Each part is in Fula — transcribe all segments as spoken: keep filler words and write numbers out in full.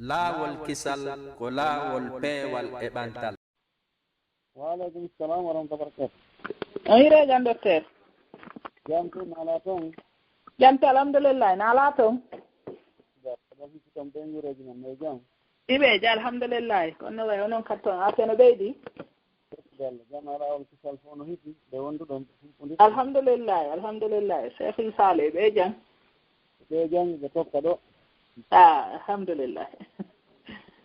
Laawol kisal ko laawol peewal e ɓantal. Waaleykum salam wa rahmatulah barakaatu. On hireejan docteur. Jam tun ala toon. Jam tun alhamdulillahi, na alaa toon? Ɗon hisi toon ɓe ngureeji men no jam. Iɓeeji alhamdulillahi, kono no wayi onon kadi toon affaire no ɓeydi? Bello jam ala on kisal fof no hisi ɓe wonduɗon ɓe humpondiri. Alhamdulillahi, alhamdulillahi, Cheikhul Saleh ɓe jam. Ɓe jam ɓe tokka ɗo. Ah, alhamdulillahi.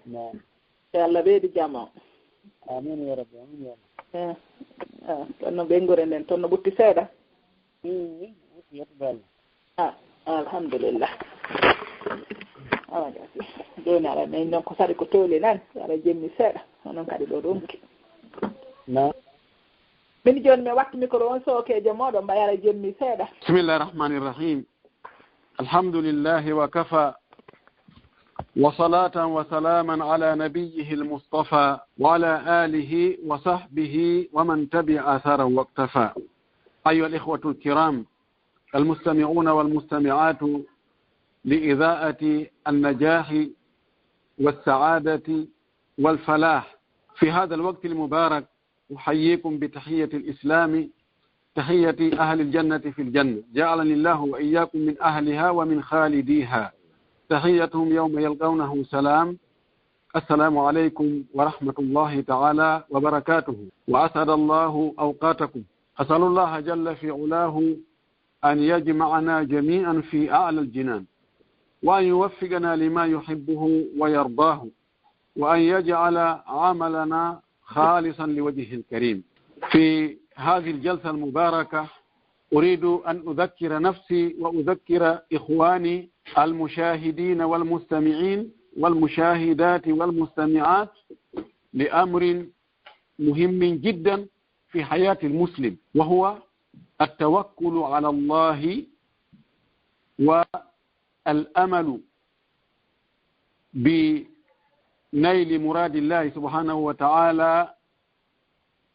Naam. Yo Allah ɓeydu jam o. Amin ya rabbi, amin ya rabbi. Eh, ah, toon no ɓeynguure nden toon no ɓutti seeɗa. Hmm, ɓutti yettude Allah. Ah, alhamdulillah. Awa gasi. Jooni ara min non ko sari ko towli nan, ara jemmi seeɗa. Onon kadi ɗo ɗonki. Naam. Min jooni mi watti micro on sookeejo mooɗon mbayi ara jemmi seeɗa. بسم الله الرحمن الرحيم. الحمد لله وكفى، وصلاة وسلاما على نبيه المصطفى وعلى آله وصحبه ومن تبع أثره واقتفى. أيها الإخوة الكرام المستمعون والمستمعات لإذاعة النجاح والسعادة والفلاح، في هذا الوقت المبارك أحييكم بتحية الإسلام، تحية أهل الجنة في الجنة، جعلني الله وإياكم من أهلها ومن خالديها. تحيتهم يوم يلقونه سلام. السلام عليكم ورحمة الله تعالى وبركاته، وأسعد الله أوقاتكم. أسأل الله جل في علاه أن يجمعنا جميعا في أعلى الجنان، وأن يوفقنا لما يحبه ويرضاه، وأن يجعل عملنا خالصا لوجهه الكريم. في هذه الجلسة المباركة أريد أن أذكر نفسي وأذكر إخواني المشاهدين والمستمعين والمشاهدات والمستمعات لأمر مهم جدا في حياة المسلم، وهو التوكل على الله والأمل بنيل مراد الله سبحانه وتعالى،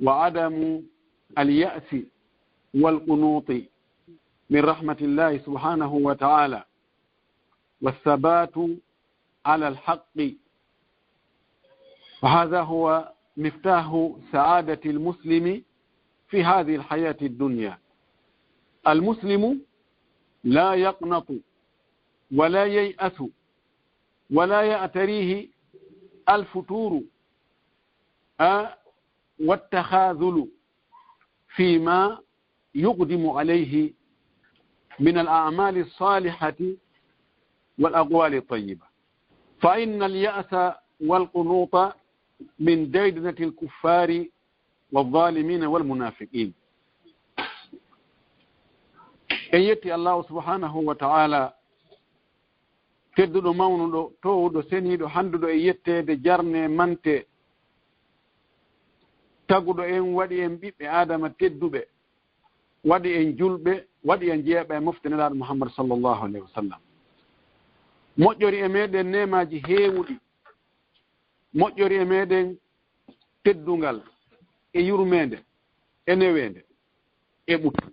وعدم اليأس والقنوط من رحمة الله سبحانه وتعالى، والثبات على الحق. وهذا هو مفتاح سعادة المسلم في هذه الحياة الدنيا. المسلم لا يقنط ولا ييأس ولا يعتريه الفتور، آه، والتخاذل فيما يقدم عليه من الأعمال الصالحة والأقوال الطيبة، فإن اليأس والقنوط من ديدنة الكفار والظالمين والمنافقين. En yetti Allahu subhanahu wa ta'ala, tedduɗo, mawnuɗo, toowuɗo, seniiɗo, hannduɗo e yetteede, jarne, mante, taguɗo en, waɗi en ɓiɓɓe Aadama tedduɓe, waɗi en julɓe, waɗi en jeyaɓe e mofte Nelaaɗo Muhammad sallallahu alayhi wa sallam. Moƴƴori e meɗen neemaaji heewuɗi, moƴƴori e meɗen teddungal e yurmeende e neweende e ɓuttu.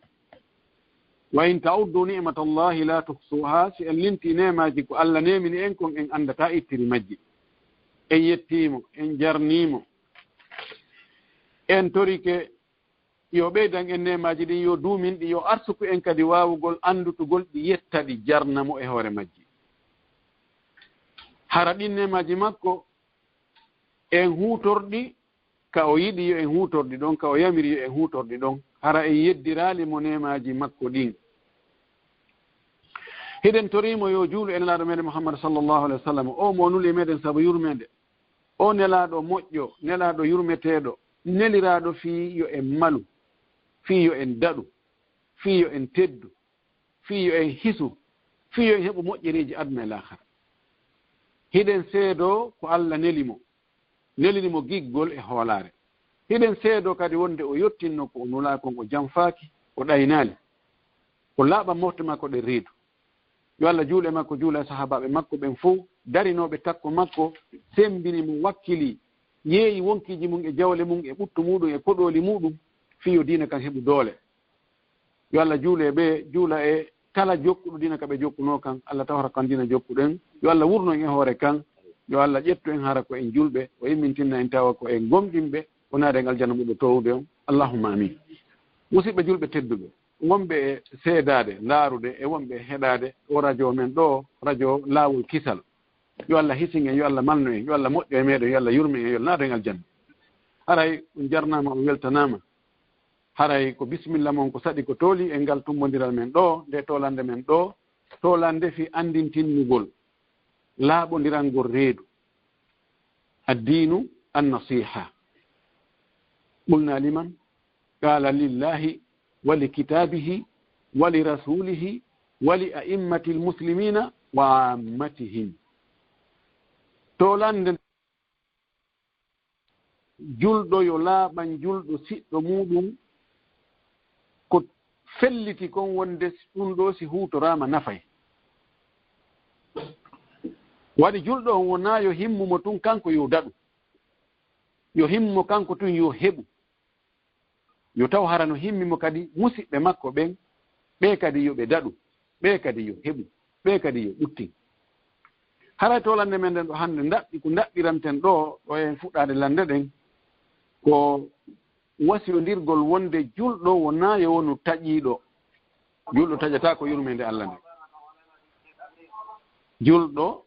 Wa in ta'uddu ni'matallahi la tuhsuha, si en limti neemaaji ko Allah neemini en kon, en anndataa ittiri majji. En yettiimo, en jarniimo, en torike yo ɓeydan en neemaaji ɗin, yo duumin ɗi, yo arsuku en kadi waawugol anndutugol ɗi, yetta ɗi, jarna mo e hoore majji. Hara ɗin neemaaji makko en huutorɗi ka o yiɗi yo en huutorɗi ɗon, ka o yamiri yo en huutorɗi ɗon, hara en yeddiraali mo neemaaji makko ɗin. Hiɗen toriimo yo juulu e Nelaaɗo meɗen Muhammad sallallahu alayhi wa sallam, o mo nuli meɗen sabu yurmeende, o Nelaaɗo moƴƴo, Nelaaɗo yurmeteeɗo, neliraaɗo fii yo en malu, fii yo en daɗu, fii yo en teddu, fii yo en hisu, fii yo en heɓu moƴƴereeji aduna e laakara. Hiɗen seedoo ko Allah neli mo, nelini mo giggol e hoolaare. Hiɗen seedoo kadi wonde o yottinno ko o nulaa kon, o janfaaki, o ɗaynaali. O laaɓa mofte makko ɗen reedu. Yo Allah juul e makko, juula e sahaabaaɓe makko ɓen fow, darinooɓe takko makko, semmbini mo, wakkili, yeeyi wonkiiji mum e jawle mum e ɓuttu muɗum e koɗooli muɗum, fii yo diina kan heɓu doole. Yo Allah juulu e ɓe, juula e kala jokkuɗo diina ka ɓe jokkunoo kan. Allah tawata kan diina jokkuɗen. Yo Allah wurno en e hoore kan. Yo Allah ƴettu en hara ko en julɓe, o immintinna en tawa ko en gomɗinɓe, o naada en aljanna ɓurɗo toowude on. Allahumma amin. Musidɓe julɓe tedduɓe, wonɓe e seedaade, ndaarude e wonɓe e heɗaade o radio men ɗo, radio Laawol Kisal. Yo Allah hisin en, yo Allah malnu en, yo Allah moƴƴo e meɗen, yo Allah yurme en, yo Allah naada en aljanna. Haray on jarnaama, on weltanaama. Haray ko bisimilla mon ko saɗi ko tooli e ngal tummbondiral men ɗo, nde toolannde men ɗo, toolannde fii anndintinnugol laaɓondirangol reedu. Addiinu annasiha. Qulna liman? Qala lillahi wa likitabihi wa lirasulihi wa li a'immati almuslimina wa ammatihim. Toolannde julɗo yo laaɓan julɗo siɗɗo muuɗum ko felliti kon wonde ɗum ɗo si huutoraama nafay. Waɗi julɗo on wonaa yo himmu mo tun kanko yo daɗu. Yo himmu mo kanko tun yo heɓu. Yo taw hara no himmi mo kadi musiɓɓe makko ɓen, ɓe kadi yo ɓe daɗu, ɓe kadi yo heɓu, ɓe kadi yo ɓuttin. Haray to lannde men nden ɗo hannde ndaɓɓi ko ndaɓɓiranten ɗo, ɗo en fuɗɗaade lannde ɗen, ko wasiyondirgol wonde julɗo wonaa yo wonu taƴiiɗo. Julɗo taƴataa ko yurmeende Allah nden. Julɗo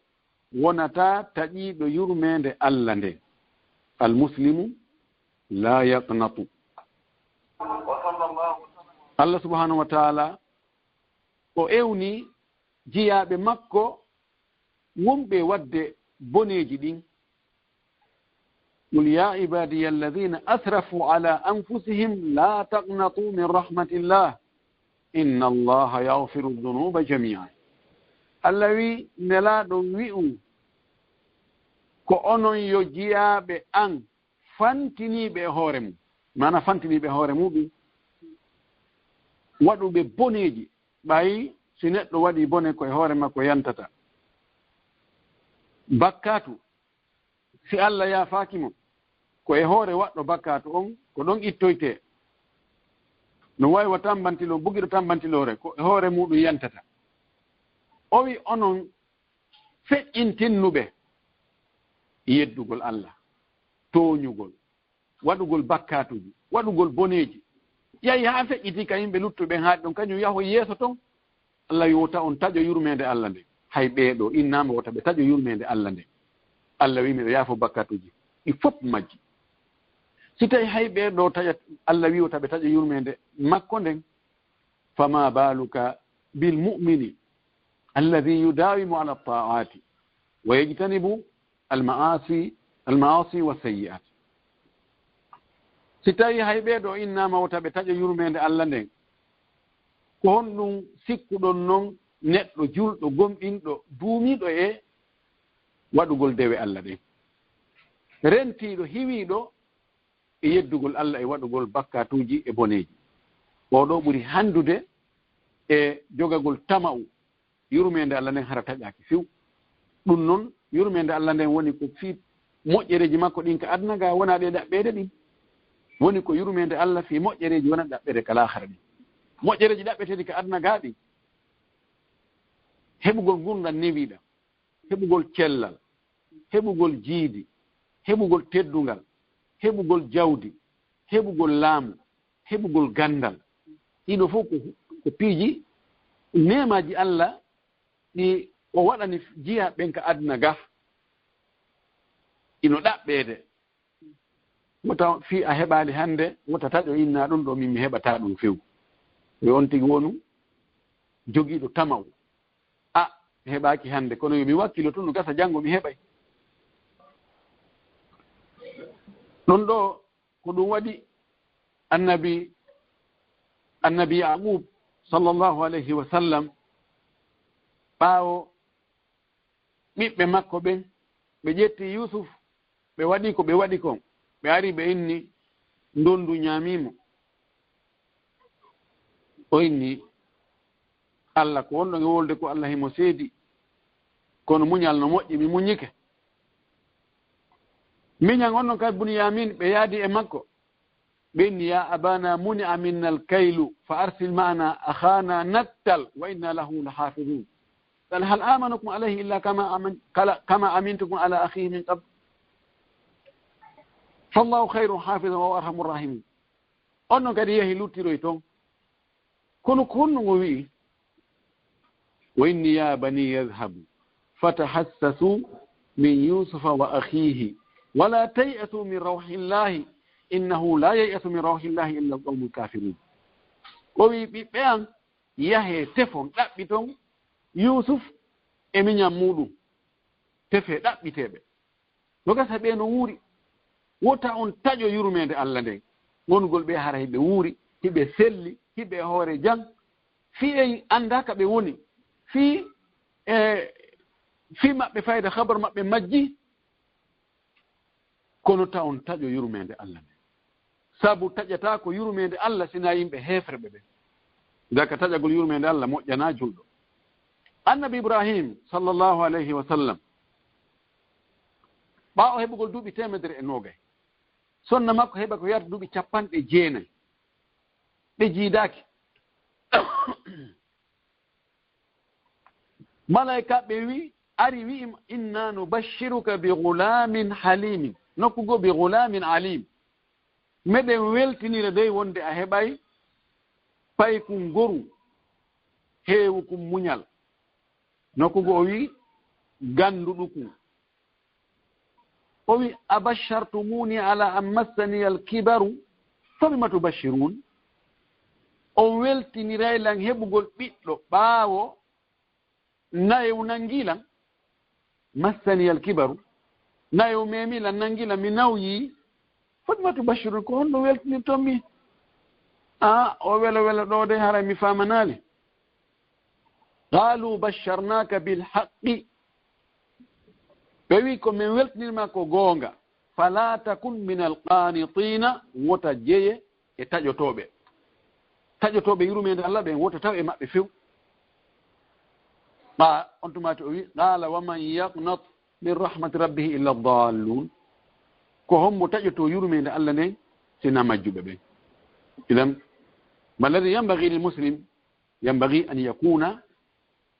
wonataa taƴiiɗo yurmeende Allah nden. Al muslimu la yaqnatu. Allah subhanahu wa ta'ala o ewni jiyaaɓe makko wonɓe waɗde boneeji ɗin. Qul ya ibadiya alladhina asrafu ala anfusihim la taqnatu min rahmatillah inna allaha yaghfiru dhunuba jami'a. Allah wi, Nelaaɗo wi'u, ko onon yo jiyaaɓe an fantiniiɓe e hoore mum, maana fantiniiɓe e hoore muɗum, waɗuɓe boneeji, ɓay si neɗɗo waɗii bone ko e hoore makko yantata. Bakkaatu, si Allah yaafaaki mo, ko e hoore waɗɗo bakkaatu on, ko ɗon ittoytee. No wayi wa tammbantilo, bugiɗo tambantinoore, ko e hoore muɗum yantata. O wi onon feƴƴintinnuɓe yeddugol Allah, tooñugol, waɗugol bakkaatuuji, waɗugol boneeji. Yahi haa feƴƴitii ka yimɓe luttuɓe ɓen haaɗi ɗon, kañum yahoy yeeso ton. Allah wi wota on taƴo yurmeende Allah nden. Hay ɓee ɗoo innaama wota ɓe taƴo yurmeende Allah nden. Allah wi miɗo yaafo bakkaatuuji ɗi fof majji. Si tawi hay ɓee ɗoo taƴat, Allah wi wota ɓe taƴo yurmeende makko nden, fama baluka bil mu'mini alladhi yudawimu ala ta'ati wa yajtanibu al ma'asi, al ma'asi wa sayyi'at. Si tawi hay ɓee ɗoo innaama wota ɓe taƴo yurmeende Allah nden, ko honɗum sikkuɗon non neɗɗo julɗo gomɗinɗo duumiiɗo e waɗugol dewe Allah ɗen, rentiiɗo hiwiiɗo e yeddugol Allah e waɗugol bakkaatuuji e boneeji? Oo ɗoo ɓuri hanndude e jogagol tama'u yurmeende Allah nden hara taƴaaki few. Ɗum non, yurmeende Allah nden woni ko fii moƴƴereeji makko ɗin ka aduna ga, wonaa ɗe ɗaɓɓeede ɗin. Woni ko yurmeende Allah fii moƴƴereeji wonaa ɗaɓɓeede ka laakhara ɗin. Moƴƴereeji ɗaɓɓeteeɗi ka aduna ga ɗin, heɓugol ngurndan newiiɗan, heɓugol cellal, heɓugol jiidi, heɓugol teddungal, heɓugol jawdi, heɓugol laamu, heɓugol ganndal. Ɗiɗo fof ko, ko piiji neemaaji Allah ɗi o waɗani jiyaaɓe ɓen ka aduna ga. Ino ɗaɓɓeede. Wota fii a heɓaali hannde, wota taƴo inna ɗum ɗo min mi heɓataa ɗum few. Yo on tigi wonu jogiiɗo tama'u. A, mi heɓaaki hannde, kono yo mi wakkilo tun, no gasa janngo mi heɓay. Ɗum ɗo ko ɗum waɗi annabi, annabi Yaqub sallallahu alayhi wa sallam, ɓaawo ɓiɓɓe makko ɓen, ɓe ƴetti Yusuf, ɓe waɗi ko ɓe waɗi kon, ɓe ari ɓe inni ndondu ñaamii mo. O inni, Allah ko wonɗon e wolde ko Allah himo seedi, kono muñal no moƴƴi, mi muññike. Miñan on non kay Bunyamin, ɓe yaadi e makko. Ɓe inni, ya abana, muni'a minna al-kaylu, fa arsil ma'ana akhana naktal, wa inna lahu lahafizun. قال هل آمنكم عليه إلا كما أمن-، كلا-، كما أمنتكم على أخيه من قبل. فالله خير حافظا وهو أرحم الراحمين. On noon kadi yehi luttiroy toon. Kono ko honno o wi'i? وإني يا بني اذهبوا فتحسسوا من يوسف وأخيه ولا تيأسوا من روح الله إنه لا ييأس من روح الله إلا القوم الكافرون. O wi'i, ɓiɓɓe am, yahee tefon, ɗaɓɓiton Yuusuf e miñan muuɗum. Tefee, ɗaɓɓitee ɓe. No gasa ɓe no wuuri. Wota on taƴo yurmeende Alla nden. Wongol ɓe hara hiɓe wuuri, hiɓe selli, hiɓe e hoore jam. Fii en anndaa ka ɓe woni. Fii, e, fii maɓɓe fayda, habar maɓɓe majji. Kono ta on taƴo yurmeende Alla nden. Sabu taƴataa ko yurmeende Alla sinaa yimɓe heeferɓe ɓen. Gaka taƴagol yurmeende Alla moƴƴanaa julɗo. Annabi Ibrahim, sallallahu alayhi wa sallam, ɓaawo heɓugol duuɓi teemedere e noogay, sonna makko heɓa ko yarata duuɓi capanɗe jeenay. Ɓe jiidaaki. Malaykaaɓe wi-, ari wi'i, "Inna nubashshiruka bi ghulamin halimin." Nokku goo, "Bi ghulamin alim." Meɗen weltinira dey wonde a heɓay paykun goru, heewukun muñal. Nokku goo o wi, "Ganduɗukun." O wi, "Abashartumuni ala an massani al kibaru, fabima tubashirun?" On weltiniray lan heɓugol ɓiɗɗo ɓaawo nayew nangi lan? Massani al kibaru, nayew memi lan, nangi lan, mi nawyi. Fabima tubashirun, ko honno weltinirton mi? A, o welo welo ɗoo de, haray mi faamanaali. Qaalu basharnaaka bil haqqi. Ɓe wi, "Ko men weltinirma ko goonga. Falaa takun minal qaanitiina, wota jeye e taƴotooɓe." Taƴotooɓe yurmeende Alla ɓen, wota taw e maɓɓe few. Ɓa on tumaati o wi, "Qaala wa man yaqnat min rahmati rabbihi illa daalluun." Ko hombo taƴotoo yurmeende Alla nden, sina majjuɓe ɓen? Idan, ma alladhi yanbaghi lil muslim, yanbaghi an yakuna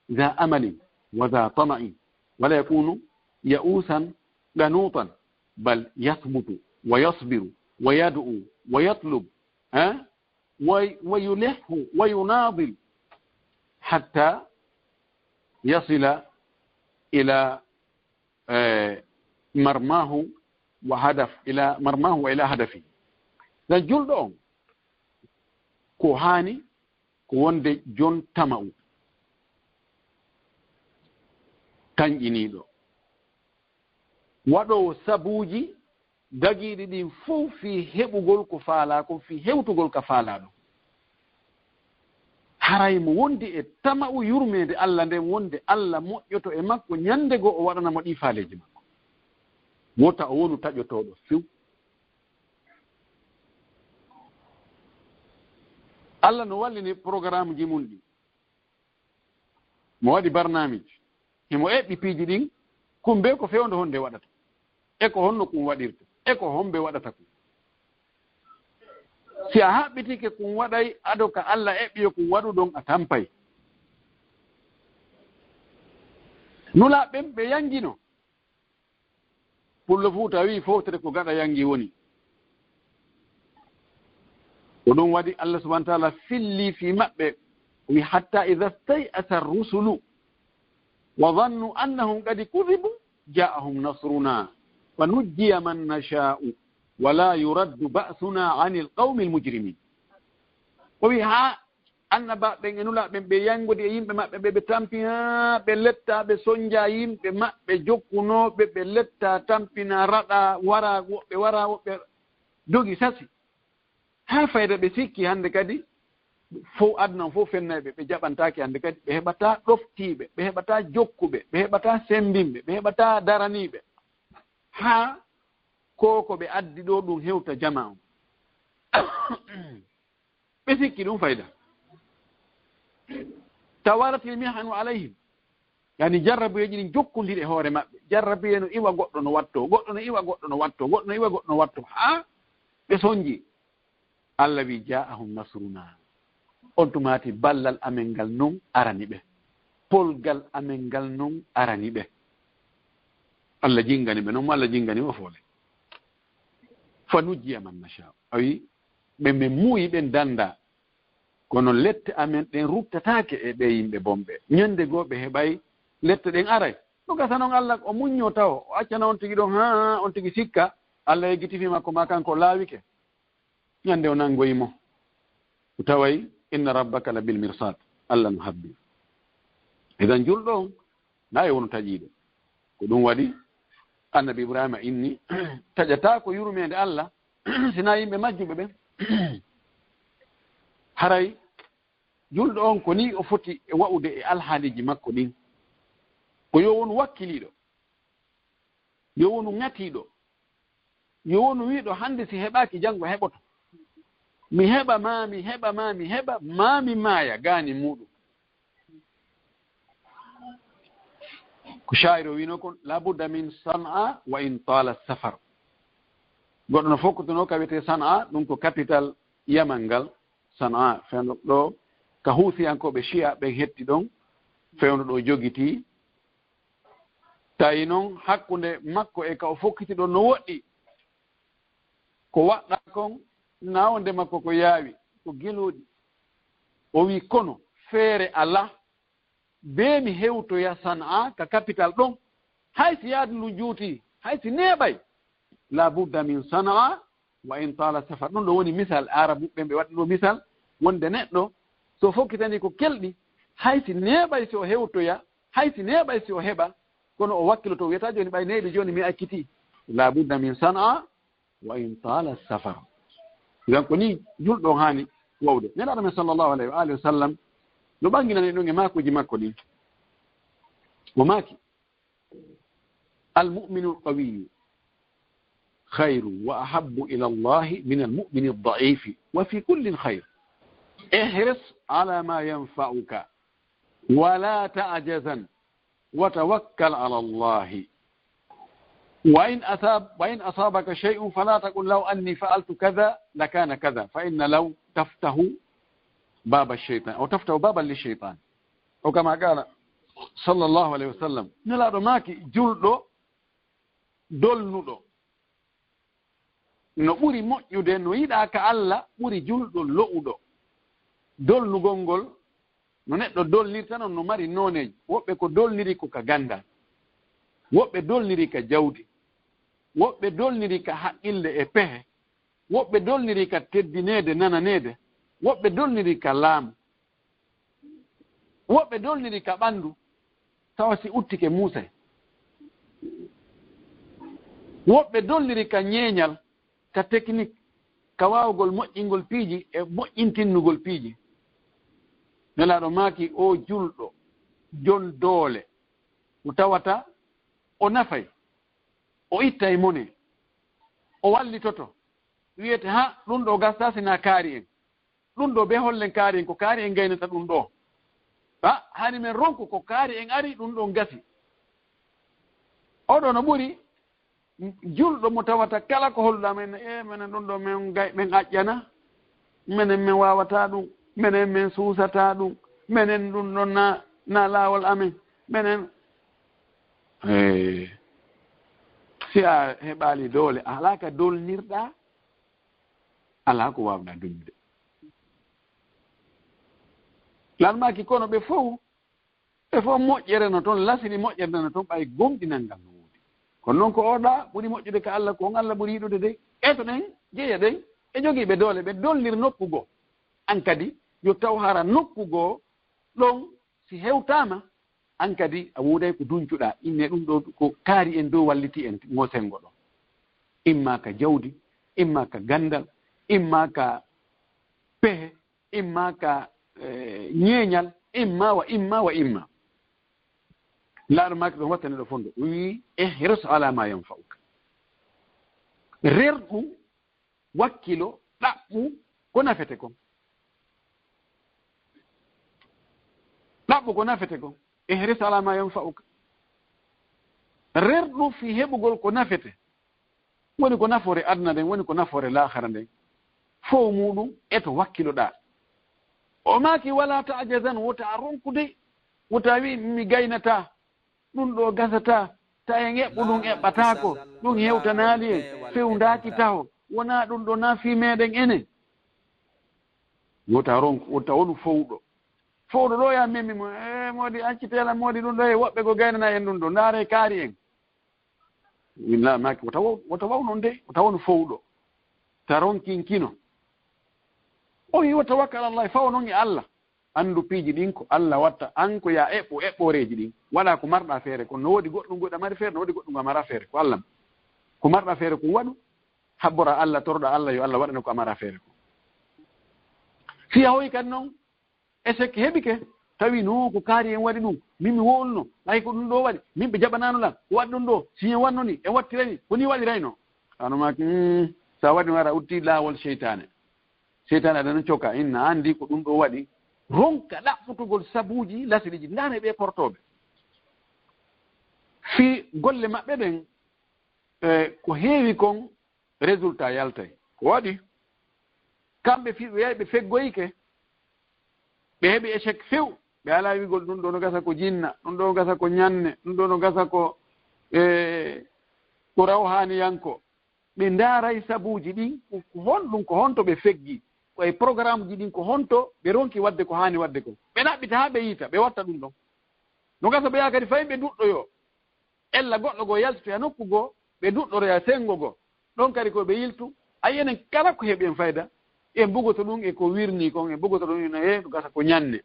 dha amalin wa dha tama'in, wa la yakunu ya'usan qanutan, bal yathbutu wa yasbiru wa yad'u wa yatlub, eh, wa, wa yulihhu wa yunadil hatta yasila ila, eh, marmahu wa hadaf, ila marmahu wa ila hadafi. Dan julɗo on, ko haani ko wonde jon tama'u, tanƴiniiɗo, waɗoowo sabuuji dagiiɗi ɗin fow fii heɓugol ko faalaa kon, fii hewtugol ka faalaa ɗon. Haray mo wondi e tama'u yurmeende Alla nden, wonde Alla moƴƴoto e makko, ñande goo o waɗana mo ɗii faaleeji makko. Wota o wonu taƴotooɗo few. Alla no wallini programmeji mun ɗin. Mo waɗi barnaamij, himo eɓɓi piiji ɗin, kun bee ko fewndo honde waɗata, e ko honno kun waɗirta, e ko hombe waɗata kun. Si a haɓɓitike kun waɗay ado ka Alla eɓɓi yo kun waɗu ɗon, a tampay. Nulaaɓe ɓen ɓe yangino. Pullo Fuuta wi'i, fowtere ko gaɗa yangi woni. Ko ɗum waɗi Allah subhanahu wa ta'ala filli fii maɓɓe, wi, "Hatta idha stay'asa ar-rusulu wa dhannu annahum qad kudhibu ja'ahum nasruna fa nujjiya man nasha'u wa la yuraddu ba'suna 'anil qawmil mujrimin." O wi, haa annabaaɓe ɓen e nulaaɓe ɓen, ɓe yanngodi e yimɓe maɓɓe ɓe, ɓe tampina, ɓe letta, ɓe sonja yimɓe maɓɓe jokkunooɓe, ɓe letta, tampina, raɗa, wara, woɓɓe wara, woɓɓe dogi sasi. Haa fayda ɓe sikki hannde kadi, fow aduna on fow fennay ɓe, ɓe jaɓantaake hannde kadi, ɓe heɓataa ɗoftiiɓe, ɓe heɓataa jokkuɓe, ɓe heɓataa semmbinɓe, ɓe heɓataa daraniiɓe. Haa ko ko ɓe addi ɗoo ɗum hewta jamaa on. Ɓe sikki ɗum fayda. Tawaratil mihanu alayhim. Yani jarrabuyeeji ɗin jokkondiri e hoore maɓɓe. Jarrabuye no iwa goɗɗo no watto, goɗɗo no iwa goɗɗo no watto, goɗɗo no iwa goɗɗo no watto. Haa ɓe sonji. Allah wi, "Ja'ahum nasruna." On tumaati ballal amen ngal non arani ɓe. polgal amen ngal non arani ɓe. Allah jingani ɓe, non mo Allah jingani o foole. Fa nujjiya man nasha. A wi, ɓe men muuyi ɓen dannda. Kono lette amen ɗen ruttataake e ɓe yimɓe bonɓe. Ñande goo ɓe heɓay lette ɗen aray. No gasa non Allah o muñño taw, o accana on tigi ɗon, haa on tigi sikka, Allah yeggiti fii makko maa kanko o laawike. Ñande o nanngoyi mo. O taway, inna rabbaka la bil mirsad. Allah no habbi. Idan julɗo on, na e wonu taƴiiɗo. Ko ɗum waɗi, annabi Ibrahima inni, taƴataako yurmeende Allah, si na yimɓe majjuɓe ɓen. Haray, julɗo on ko ni o foti e wa'ude e alhaaliiji makko ɗin. Ko yo wonu wakkiliiɗo. Yo wonu ŋatiiɗo. Yo wonu wiiɗo, hannde si heɓaaki, janngo heɓoto. Mi heɓa maa, mi heɓa maa, mi heɓa maa, mi maaya gaani muuɗum. Ko shaa'ir o wiino kon, "La budda min San'a wa in taala safar." Goɗɗo no fokkutunoo ka wiyetee San'a, ɗum ko capital Yaman ngal, San'a, fewndo ɗo ka Huusiyankooɓe Shi'a ɓen hetti ɗon, fewndo ɗo jogitii. Tawi non hakkunde makko e ka o fokkiti ɗon no woɗɗi. Ko waɗɗaa kon, naawonde makko ko yaawi, ko gelooɗi. O wi'i, kono feere alaa, bee mi hewtoya San'a ka capital ɗon. Hay si yaadu ndu juuti, hay si neeɓay, la budda min San'a wa in taala safar. Ɗum ɗo woni misal, Aarabuɓe ɓe waɗi ɗo misal, wonde neɗɗo so fokkitanii ko kelɗi, hay si neeɓay si o hewtoya, hay si neeɓay si o heɓa, kono o wakkiloto, wiyata jooni ɓay neeɓi jooni mi accitii. La budda min San'a wa in taala safar. Idan ko ni julɗo on haani wa'ude. Nelaaɗo men sallallahu alayhi wa alihi wa sallam no ɓanginani ɗum e maakuuji makko ɗin. O maaki, "Al mu'minu al qawiyyu khayru wa ahabbu ila Allahi min al mu'mini ad da'ifi wa fi kullin khayr. Ihris ala ma yanfa'uka wa la ta'jazan wa tawakkal ala Allahi. Wa in asab-, wa in asabaka shay'un fala taqul law anni fa'altu kadha lakana kadha, fa inna law taftahu baba shaytan, aw taftahu baban li shaytan." Aw kama qala sallallahu alayhi wa sallam. Nelaaɗo maaki, julɗo dolnuɗo no ɓuri moƴƴude, no yiɗaa ka Allah, ɓuri julɗo lo'uɗo. Dolnugol ngol, no neɗɗo dolnirta non, no mari nooneeji. Woɓɓe ko dolniri ko ka ganndal, woɓɓe dolniri ka jawdi, woɓɓe dolniri ka haqqille e pehe, woɓɓe dolniri ka teddineede, nananeede, woɓɓe dolniri ka laamu. Woɓɓe dolniri ka ɓanndu, tawa si uttike muusay. Woɓɓe dolniri ka ñeeñal, ka teknik, ka waawugol moƴƴingol piiji e moƴƴintinnugol piiji. Nelaaɗo maaki, o julɗo, jon doole, mo tawata o nafay, o ittay mone, o wallitoto, wiyete, ha, ɗum ɗo gasta sina kaari en. Ɗum ɗo be hollen kaari en, ko kaari en gaynata ɗum ɗo. Ha, hani men ronku ko kaari en ari, ɗum ɗo gasi. Oɗo no ɓuri julɗo mo tawata kala ko holluɗa men, e menen ɗum ɗo men gay-, men aƴƴana, menen men wawata ɗum, menen men suusata ɗum, menen ɗum ɗon na, na laawol amen, menen. Eh, si a heɓali doole, a alaa ka dolnirɗa, alaa ko waawɗa duñude. Lan maaki kono ɓe fow, ɓe fow moƴƴere no toon, lasini moƴƴere no toon, ɓay gomɗinal ngal no woodi. Kono noon ko oɗa ɓuri moƴƴude ka Allah, ko on Allah ɓuri yiɗude de. E to ɗen jeya ɗen, e jogiiɓe doole, ɓe dolnir nokku goo. An kadi, yo taw hara nokku goo ɗon si hewtaama, an kadi a wooday ko duncuɗaa. Inne ɗum ɗo ko kaari en dow walliti en mo sengo ɗo. Imma ka jawdi, imma ka ganndal, imma ka pehe, imma ka, eh, ñeeñal, imma wa imma wa imma. Laaɗo maaki ɗon wattani ɗo fondo. O wi'i, "Ihris ala ma yanfa'uka." Rerɗu, wakkilo, ɗaɓɓu ko nafete kon. Ɗaɓɓu ko nafete kon. Ihris ala ma yanfa'uka. Rerɗu fii heɓugol ko nafete. Woni ko nafoore aduna nden, woni ko nafoore laahara nden. Fow muuɗum e to wakkiloɗaa. O maaki, "Wala ta'jazan, wota a ronku dey. Wota wi mi gaynataa, ɗum ɗo gasataa, ta en eɓɓu ɗum eɓɓataako, ɗum hewtanaali en, fewndaaki taho, wonaa ɗum ɗo na fii meɗen enen. Wota ronku, wota wonu fowɗo. Fowɗo ɗo ya memmi mo, e moodi accitela moodi ɗum ɗo e woɓɓe go gaynana en ɗum ɗo, ndaare kaari en. Min la maaki, wota waw, wota waw non de, wota wonu fowɗo. Ta ronkin kino. O wi, "Wa tawakkal Allah, fawo non e Allah." Anndu piiji ɗin ko Allah watta, an ko ya eɓɓo eɓɓoreeji ɗin. Waɗa ko marɗa feere kon. No woodi goɗɗum goɗɗum a mari feere, no woodi goɗɗum a mara feere. Ko Allah. Ko marɗa feere ko waɗu, habbora Allah, torɗa Allah, yo Allah waɗane ko a mara feere kon. Si a hoyi kadi non, échec heɓike, tawi no ko kaari en waɗi ɗum, min mi wowluno, ɓay ko ɗum ɗo waɗi, min ɓe jaɓanano lan, ko waɗi ɗum ɗo, si en wanno ni, en wattirani, ko ni waɗirayno. Ano maaki, "Hmm, sa waɗi wara utti laawol seytaane." Seytaane aɗa no coka, inna anndi ko ɗum ɗo waɗi. Ronka ɗaɓɓutugol sabuuji lasiriiji, ndaare ɓe kortooɓe. Fii golle maɓɓe ɗen, e, ko heewi kon, résultat yaltay. Ko waɗi? Kamɓe fii ɓe yahi ɓe feggoyike, ɓe heɓi échec few. Ɓe alaa wi'gol ɗum ɗo no gasa ko jinna, ɗum ɗo no gasa ko ñanne, ɗum ɗo no gasa ko, e, ko rawhaaniyanko. Ɓe ndaaray sabuuji ɗin, ko, ko honɗum, ko honto ɓe feggi, ko e programmeji ɗin, ko honto ɓe ronki waɗde ko haani waɗde ko. Ɓe ɗaɓɓita haa ɓe yiita, ɓe watta ɗum ɗon. No gasa ɓe yaha kadi fay ɓe duɗɗoyoo. Ella goɗɗo goo yaltitoya nokku goo, ɓe duɗɗoroya senngo goo. Ɗon kadi ko ɓe yiltu, a yi'i enen kala ko heɓi en fayda, en bugoto ɗum e ko wirnii kon, en bugoto ɗum ina hee, no gasa ko ñanne.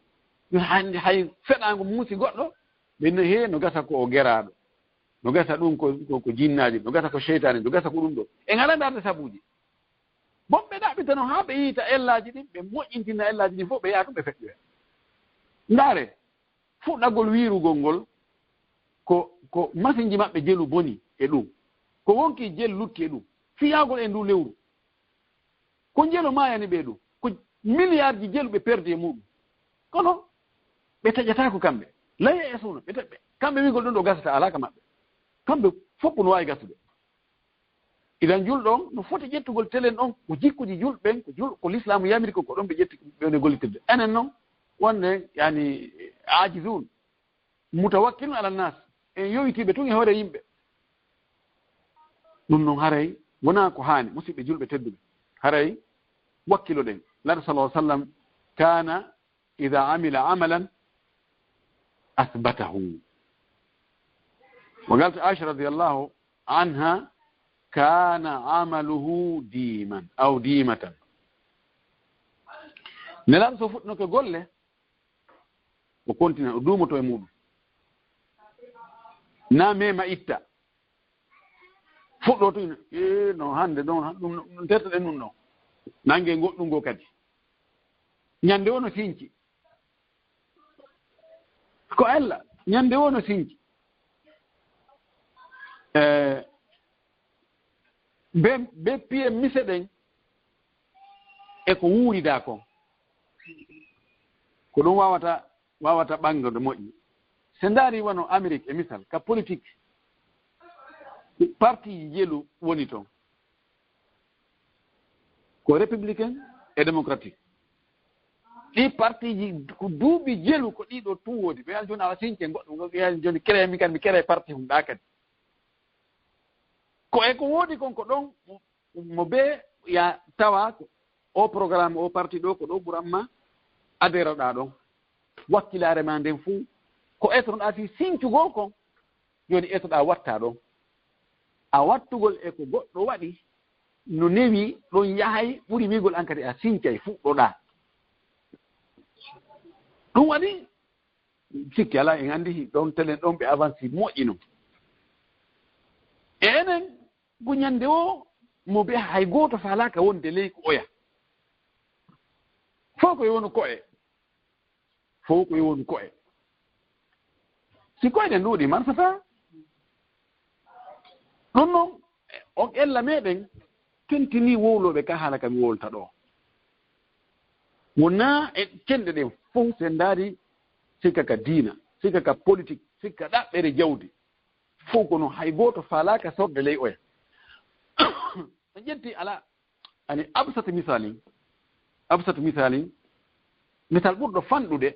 Hannde hay feɗaango muusi goɗɗo, ɓe no hee, no gasa ko o geraaɗo. No gasa ɗum ko, ko, ko jinnaaji, no gasa ko seytaane, no gasa ko ɗum ɗo. En alaa ndaarde sabuuji. Bon, ɓe ɗaɓɓitano haa ɓe yiita ellaaji ɗin, ɓe moƴƴintina ellaaji ɗin fof, ɓe yaha tun ɓe feƴƴoya. Ndaare, fuɗɗagol wiirugol ngol, ko, ko masinji maɓɓe jelu boni e ɗum. Ko wonki jelu lutti e ɗum. Fiyaagol e ndu lewru. Ko njelo maayani ɓe ɗum. Ko miliyaarji jelu ɓe perdi e muɗum. Kono ɓe taƴataako kamɓe. Laye e suuna. Ɓe ta-, ɓe, kamɓe wi'gol ɗum ɗo gasata alaa ka maɓɓe. Kamɓe fof ko no waawi gasude. Idan julɗo on no foti ƴettugol telen ɗon ko jikkuji julɓe ɓen, ko jul-, ko lislaamu yamiri ko, ko ɗon ɓe ƴetti ɓe woni gollitirde. Enen non wonde yani aajizun. Mutawakkilun ala nas, en yowitiiɓe tun e hoore yimɓe. Ɗum non haray wonaa ko haani, musidɓe julɓe tedduɓe. Haray wakkiloɗen. Laɗa sallallahu alaihi wasallam kana idha amila amalan athbatahu. Wa qalat Aisha radiyallahu anha, kana amaluhu diman aw dimatan. Nelaaɗo so fuɗɗinoke golle, o continue, o duumoto e muɗum. Na mema itta. Fuɗɗo to ina, "Ee, no hannde ɗon, ɗum, ɗum tertoɗen ɗum ɗon." Nannge goɗɗum ngo kadi. Ñande o no sinci. Ko Alla, ñande o no sinci. Eh, be, be piye mise ɗen e ko wuurida kon. Ko ɗum wawata, wawata ɓanngude moƴƴi. Se ndaari wano Amérique e misal, ka politique, parti jelu woni ton. Ko républicain e démocratique. Ɗi partiji ko duuɓi jelu ko ɗiɗo tun woodi. Ɓe yan joni awa since goɗɗo, ɓe yan joni créé, mi kadi mi créé parti hum ɗa kadi. Ko e ko woodi kon ko ɗon mo be ya tawa ko o programme o parti ɗo ko ɗo ɓuran ma adéroɗa ɗon. Wakkilaare ma nden fuu ko etonoɗa fii sincugol kon, joni etoɗa watta ɗon. A wattugol e ko goɗɗo waɗi no newi ɗon yahay ɓuri wiigol an kadi a sincay fuɗɗoɗa. Ɗum waɗi sikki alaa en anndi ɗon telen ɗon ɓe avanci moƴƴi non. E enen ko ñande o mo be hay gooto faalaaka wonde ley ko oya. Fof ko e wonu ko'e. Fof ko e wonu ko'e. Si ko'e ɗen ɗuuɗi marsataa. Ɗum noon, on ella meɗen tentinii wowlooɓe ka haala ka mi wowlta ɗo. Wonaa e cenɗe ɗen fof, sen ndaari sikka ka diina, sikka ka politique, sikka ɗaɓɓere jawdi. Fof kono hay gooto faalaaka sorde ley oya. So ƴetti alaa, ani absat misalin, absat misalin, misal ɓurɗo fanɗude,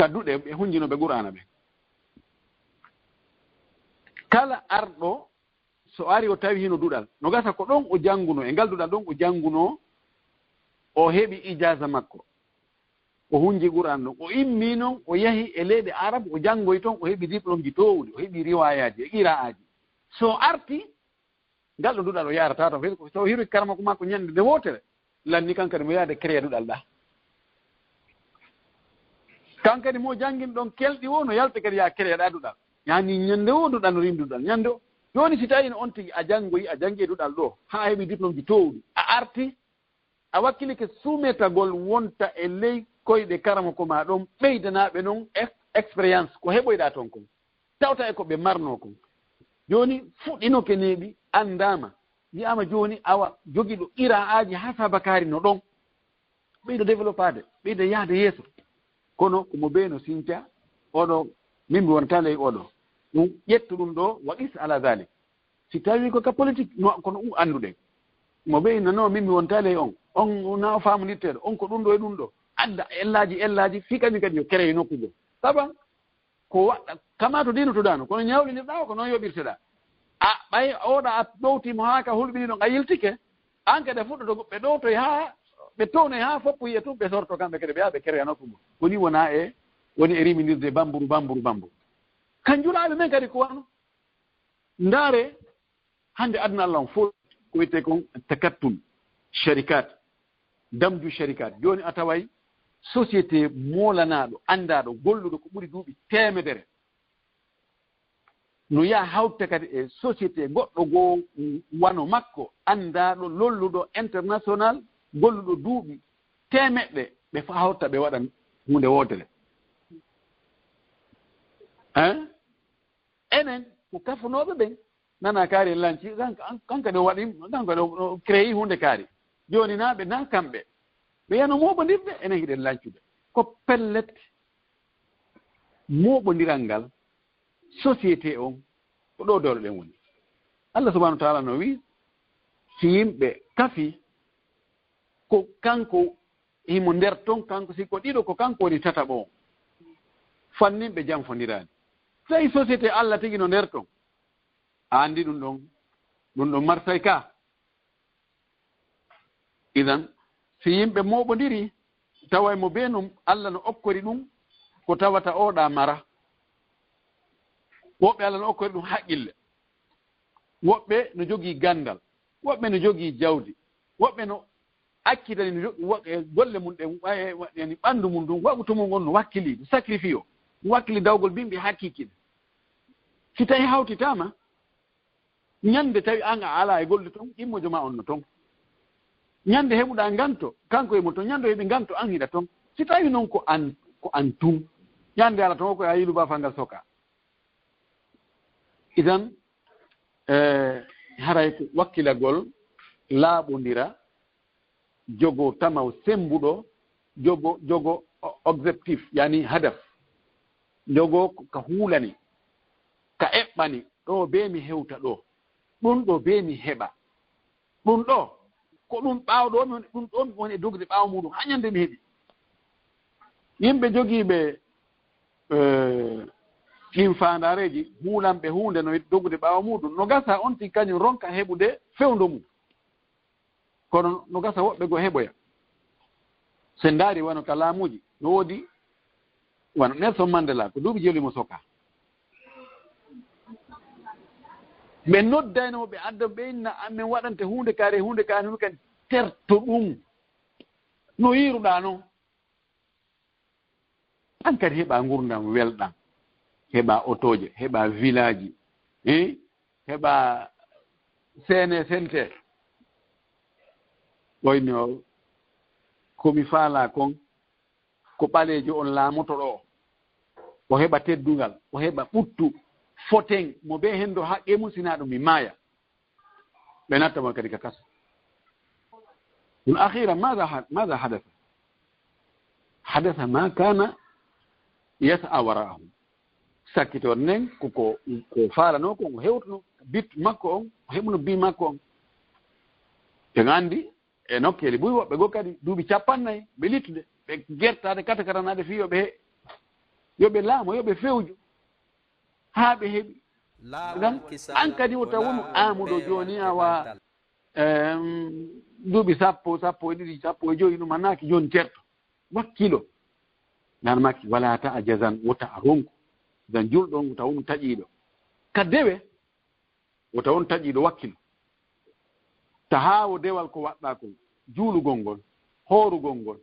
Adduɓe ɓe hunjinooɓe Qur'aana ɓe. Kala arɗo, so ari o tawi hino duɗal, no gasa ko ɗon o janngunoo, e ngal duɗal ɗon o janngunoo, o heɓi ijaaza makko. O hunji Qur'aan ɗon. O immii non, o yahi e leyɗe Arab, o janngoyi ton, o heɓi diplômeji toowuɗi, o heɓi riwaayaaji e qiraa'aaji. So arti, ngal ɗo duɗal o yaarata ton, so o hiroki karamoko makko ñannde nde wootere, lanni kan kadi mo yaade créer duɗal ɗa. Kan kadi mo janngin ɗon kelɗi o no yalta kadi ya créer ɗa duɗal. Yani ñannde o duɗal no rimdi duɗal. Ñannde o, jooni si tawi no on tigi a janngoyi, a janngi e duɗal ɗo, haa a heɓi diplômeji toowuɗi, a arti, a wakkilike suumetagol wonta e ley koyɗe karamoko ma ɗon, ɓeydanaaɓe non ex-, expérience ko heɓoyɗa ton kon. Tawta e ko ɓe marnoo kon. Jooni fuɗɗinoke neeɓi, anndaama, wi'aama jooni awa jogiiɗo qiraa'aaji haa saabakaari no ɗon. Ɓeydo développaade, ɓeydo yahde yeeso. Kono ko mo bee no sinca, oɗo, min mi wonta ley oɗo. Ɗum, ƴettu ɗum ɗo, wa qis ala dhalik. Si tawi ko ka politique, no, kono ɗum annduɗen. Mo bee inna, no, min mi wonta ley on. On na o faamondirteeɗo. On ko ɗum ɗo e ɗum ɗo. Adda ellaaji, ellaaji, fii kañum kadi yo kereye nokku goo. Saba, ko waɗɗa, kama to diino to daano, kono ñawlinirɗa o, ko noon yoɓirteɗa. A, ɓay oɗa a ɗowti mo haa ka hulɓini ɗon, a yiltike. An kadi a fuɗɗoto, ɓe ɗowtoy haa, ɓe townoy haa foppu yiya tun, ɓe sorto kamɓe kadi, ɓe yaa ɓe kereye nokku goo. Woni wona e, woni e riminirde bamburu, bamburu, bamburu. Kan julaaɓe men kadi ko wano. Ndaare, hannde aduna Allah on fof ko wiyetee kon takattul, sharikat, damju sharikat. Jooni a taway société moolanaaɗo, anndaaɗo, golluɗo ko ɓuri duuɓi teemedere. No yaha hawta kadi e société goɗɗo goo wano makko, anndaaɗo, lolluɗo, international, golluɗo duuɓi teemeɗɗe, ɓe fa hawta ɓe waɗa huunde wootere. Hein? Enen ko kafunooɓe ɓen. Nana kaari en lanci, kanko, kanko ne waɗi, kanko ne o créé huunde kaari. Jooni naa ɓe, naa kamɓe. Ɓe yano mooɓondirde, enen hiɗen lancude. Ko pellet, mooɓondiral ngal, société on, ko ɗo dowlo ɗen woni. Allah subhanahu wa ta'ala no wi'i, si yimɓe kafi, ko kanko himo nder ton, kanko si ko ɗiɗo, ko kanko woni tataɓo on. Fannin ɓe janfondiraani. Tawi société Allah tigi no nder ton. A anndi ɗum ɗon, ɗum ɗon marsay ka. Idan, si yimɓe mooɓondiri, taway mo bee non, Allah no okkori ɗum ko tawata oɗa mara. Woɓɓe Allah no okkori ɗum haqqille. Woɓɓe no jogii ganndal. Woɓɓe no jogii jawdi. Woɓɓe no accitani no jogii wo-, e golle mum ɗen, wa-, e wa-, yani ɓanndu mum ndun, waɓu to mum on no wakkili, sacrifice o. Wakkili dawgol bimbi hakkiki. Si tawi hawtitaama, ñande tawi an a alaa e golle ton, immojo ma on no ton. Ñande heɓuɗaa nganto, kanko e mo ton, ñande o heɓi nganto, an hiɗa ton. Si tawi non ko an, ko an tun, ñande ala ton ko a yilu ba fangal soka. Idan, eh, haray ko wakkilagol laaɓondira, jogo tamaw sembuɗo, jogo, jogo o-, objectif, yani hadaf. Jogo ko ka huulani, ka eɓɓani, ɗo bee mi hewta ɗo, ɗum ɗo bee mi heɓa. Ɗum ɗo, ko ɗum ɓaawo ɗo mi woni, ɗum ɗo mi woni e dogde ɓaawo muɗum, haa ñande mi heɓi. Yimɓe jogiiɓe, eh, ɗin faandaareeji, huulanɓe huunde no dogude ɓaawo muɗum, no gasa on tigi kañum ronka heɓude fewndo mum. Kono no gasa woɓɓe goo heɓoya. So en ndaari wano ka laamuuji, no woodi wano Nelson Mandela, ko duuɓi jeelu mo soka. Ɓe noddayno mo, ɓe adda, ɓe inna, "Amen waɗante huunde kaari, huunde kaari, huunde kaari, terto ɗum. No yiiruɗaa non?" An kadi heɓa ngurdam welɗam, heɓa otooje, heɓa vilaaji, eh? Heɓa seene sente. Wayno ko mi faalaa kon, ko ɓaleejo on laamoto ɗo. O heɓa teddungal, o heɓa ɓuttu, foten, mo bee hendo haqqe mum, sinaa ɗum mi maaya. Ɓe natta mo kadi ka kaso. Ɗum akhiran, maada ha-, maada hadasa? Hadasa ma kana yas'a wara'ahu. Sakkitoon nden ko, ko, ko faalanoo kon, o hewtuno bit makko on, o heɓuno bi makko on. En anndi, e nokkeeli buy woɓɓe goo kadi duuɓi cappannayi ɓe littude, ɓe gertaade kata katanaade fii yo ɓe he-, Yo ɓe laamo, yo ɓe fewju, haa ɓe heɓi. Ngam an kadi wota wonu aamuɗo jooni, awa, em, duuɓi sappo, sappo e ɗiɗi, sappo e joyi, ɗum a naaki jooni ceerto. Wakkilo. Nan maki, wala ta a jazan, wota a ronku. Dan julɗo on, wota wonu taƴiiɗo. Ka dewe, wota won taƴiiɗo, wakkilo. Ta haawo dewal ko waɗɗaa kon, juulugol ngol, hoorugol ngol,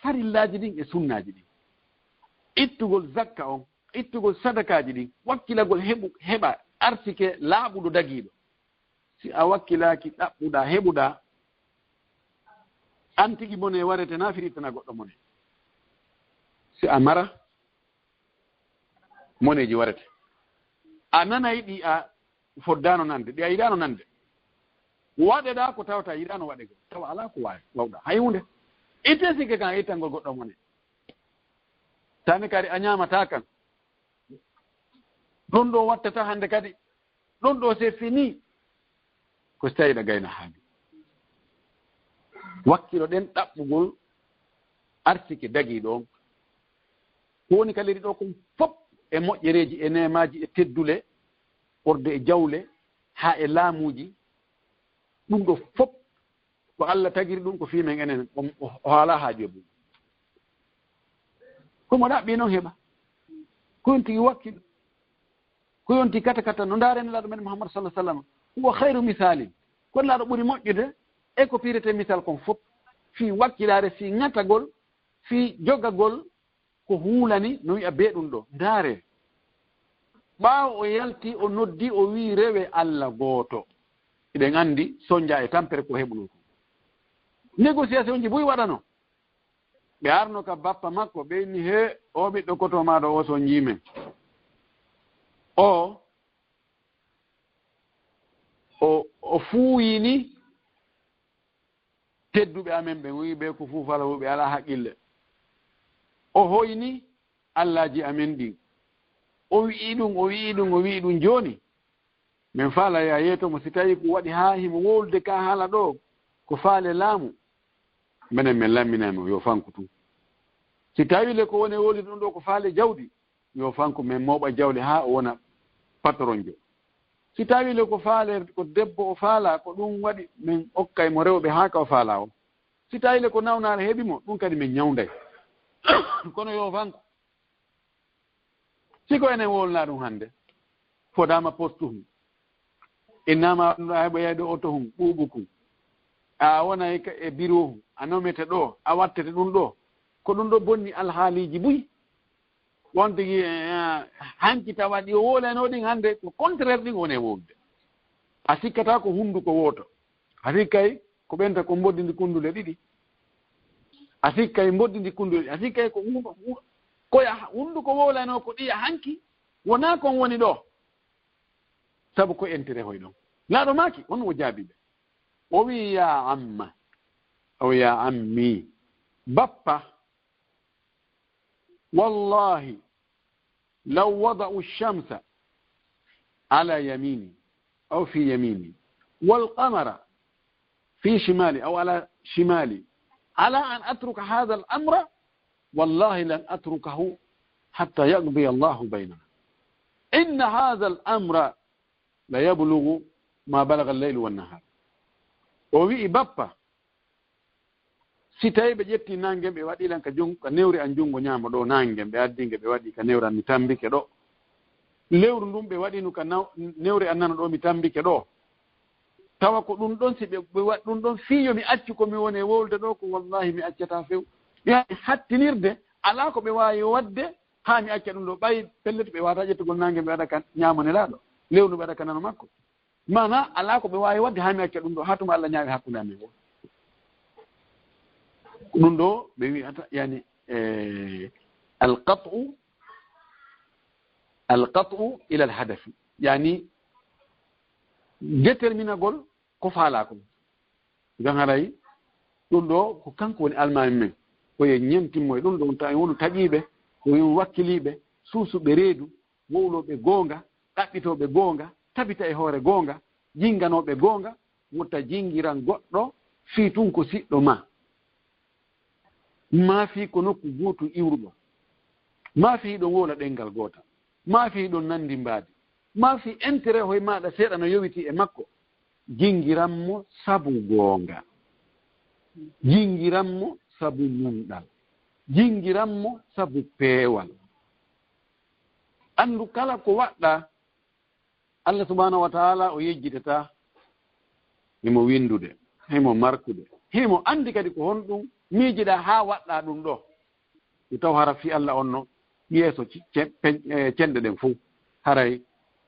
farillaaji ɗin e sunnaaji ɗin, ittugol zakka on, ittugol sadakaaji ɗin, wakkilagol heɓu-, heɓa arsike laaɓuɗo dagiiɗo. Si a wakkilaaki, ɗaɓɓuɗaa, heɓuɗaa, an tigi mone warete, na firi ittana goɗɗo mone. Si a mara, moneeji warete. A nanay ɗi a foddaano nande, ɗi a yiɗaano nande. Waɗeɗaa ko tawata a yiɗaano waɗegol. Tawa alaa ko waawi, wawɗaa hay huunde. Itte sikke kan e ittangol goɗɗo mone. Tani kadi a ñaamataa kan. Ɗum ɗo wattata hannde kadi. Ɗum ɗo c'est fini. Ko si tawi ɗa gayna haali. Wakkilo ɗen ɗaɓɓugol arsike dagiiɗo on. Ko woni ka leydi ɗo kon fof e moƴƴereeji, e neemaaji, e teddule, ɓorde e jawle, haa e laamuuji. Ɗum ɗo fof ko Allah tagiri ɗum ko fii men enen, o, o, o haalaa haaju e mum. Ko mo ɗaɓɓi noon heɓa. Ko on tigi wakkilo. Ko yonti kata kata no ndaaren Nelaaɗo men Muhammad sallallahu alaihi wasallam. Huwa khairu misalin. Ko Nelaaɗo ɓuri moƴƴude e ko pirete misal kon fof. Fii wakkilaare, fii ŋatagol, fii jogagol ko huulani, no wi'a bee ɗum ɗo. Ndaare. Ɓaawo o yalti, o noddi, o wi'i, "Rewe Allah gooto." Eɗen anndi sonja e tampere ko heɓuno kon. Négociation ji buy waɗano. Ɓe arno ka bappa makko, ɓe inni, "He, o ɓiɗɗo koto maaɗo o sonjii men. O, o, o fuuyini tedduɓe amen ɓen, o wi'i ɓe ko fuufalawuɓe, alaa haqqille. O hoyni allaaji amen ɗin. O wi'i ɗum, o wi'i ɗum, o wi'i ɗum. Jooni, men faala ya yeeto mo, si tawi ko waɗi haa himo wowlude ka haala ɗo, ko faale laamu, menen men lamminay mo, yo fanku tun. Si tawi le ko woni wowlude ɗum ɗo ko faale jawdi, yo fanku, men mooɓa jawle haa o wona patronjo. Si tawi le ko faale, ko debbo o faala, ko ɗum waɗi men okkay mo rewɓe haa ka o faala o. Si tawi le ko nawnaare heɓi mo, ɗum kadi men ñawnday." Kono yo fanku. Si ko enen wowlnaa ɗum hannde, fodaama postuhun, innaama ɗum ɗo, a heɓoyay ɗo oto hun, ɓuuɓu kun, a wonay ka, e biro hun, a nomete ɗo, a wattete ɗum ɗo. Ko ɗum ɗo bonni alhaaliiji buy. Won tigi, eh, hanki tawa ɗi o wowlaynoo ɗin hannde, ko contraire ɗin woni e wowlude. A sikkataa ko hunnduko wooto. A sikkay ko ɓenta ko mboddindi kunndule ɗiɗi. A sikkay mboddindi kunndule ɗiɗi. A sikkay ko hu-, hu-, ko ya hunnduko wowlaynoo ko ɗiya hanki, wonaa kon woni ɗo. Sabu ko intérêt hoy ɗon. Laaɗo maaki, on o jaabi ɓe. O wi'i, "Ya amma, aw ya ammi, bappa, wallahi, law wada'u shamsa ala yamini, aw fi yamini, wal qamara fi shimali, aw ala shimali, ala an atruka hadha al amra, wallahi lan atrukahu hatta yaqdi Allahu baynana. Inna hadha al amra la yablughu ma balagha al laylu wan nahar." O wi'i, "Bappa, si tawi ɓe ƴetti nannge, ɓe waɗi lan ka jun-, ka newre an junngo ñaamo ɗo nannge, ɓe addi nge, ɓe waɗi ka newre an, mi tambike ɗo. Lewru ndun ɓe waɗi nu ka naw-, newre an nano ɗo, mi tambike ɗo. Tawa ko ɗum ɗon, si ɓe, ɓe waɗi ɗum ɗon, fii yo mi accu ko mi woni e wowlude ɗo, ko wallahi mi accataa few." Mi haɗi hattinirde, alaa ko ɓe waawi waɗde haa mi acca ɗum ɗo. Ɓay pellet ɓe waata ƴettugol nannge, ɓe waɗa ka ñaamo Nelaaɗo, lewru ɓe waɗa ka nano makko. Maana, alaa ko ɓe waawi waɗde haa mi acca ɗum ɗo, haa tuma Allah ñaawi hakkunde amen o. Ɗum ɗo ɓe wi'ata, yani, eh, alqat'u, alqat'u ila alhadafi. Yani, déterminagol ko faalaa kon. Ngam haray ɗum ɗo ko kanko woni almaami men. Ko yo ñentimmo e ɗum ɗo, on tawi wonu taƴiiɓe, ko yo wakkiliiɓe, suusuɓe reedu, wowlooɓe goonga, ɗaɓɓitooɓe goonga, tabita e hoore goonga, jinganooɓe goonga, wota jingiran goɗɗo fii tun ko siɗɗo ma. Maa fii ko nokku gootu iwruɗo. Maa fii hiɗon wowla ɗemngal gootal, maa fii hiɗon nanndi mbaadi, maa fii intérêt hoy maaɗa seeɗa no yowitii e makko, jinngiran mo sabu goonga. Jinngiran mo sabu nunɗal. Jinngiran mo sabu peewal. Anndu kala ko waɗɗaa, Allah subhanahu wa ta'ala o yejjitataa. Himo winndude, himo markude, himo anndi kadi ko honɗum miijiɗaa haa waɗɗaa ɗum ɗoo. Mi taw hara fii Allah on no yeeso ci-, ce-, pe-, eh, cenɗe ɗen fow. Haray,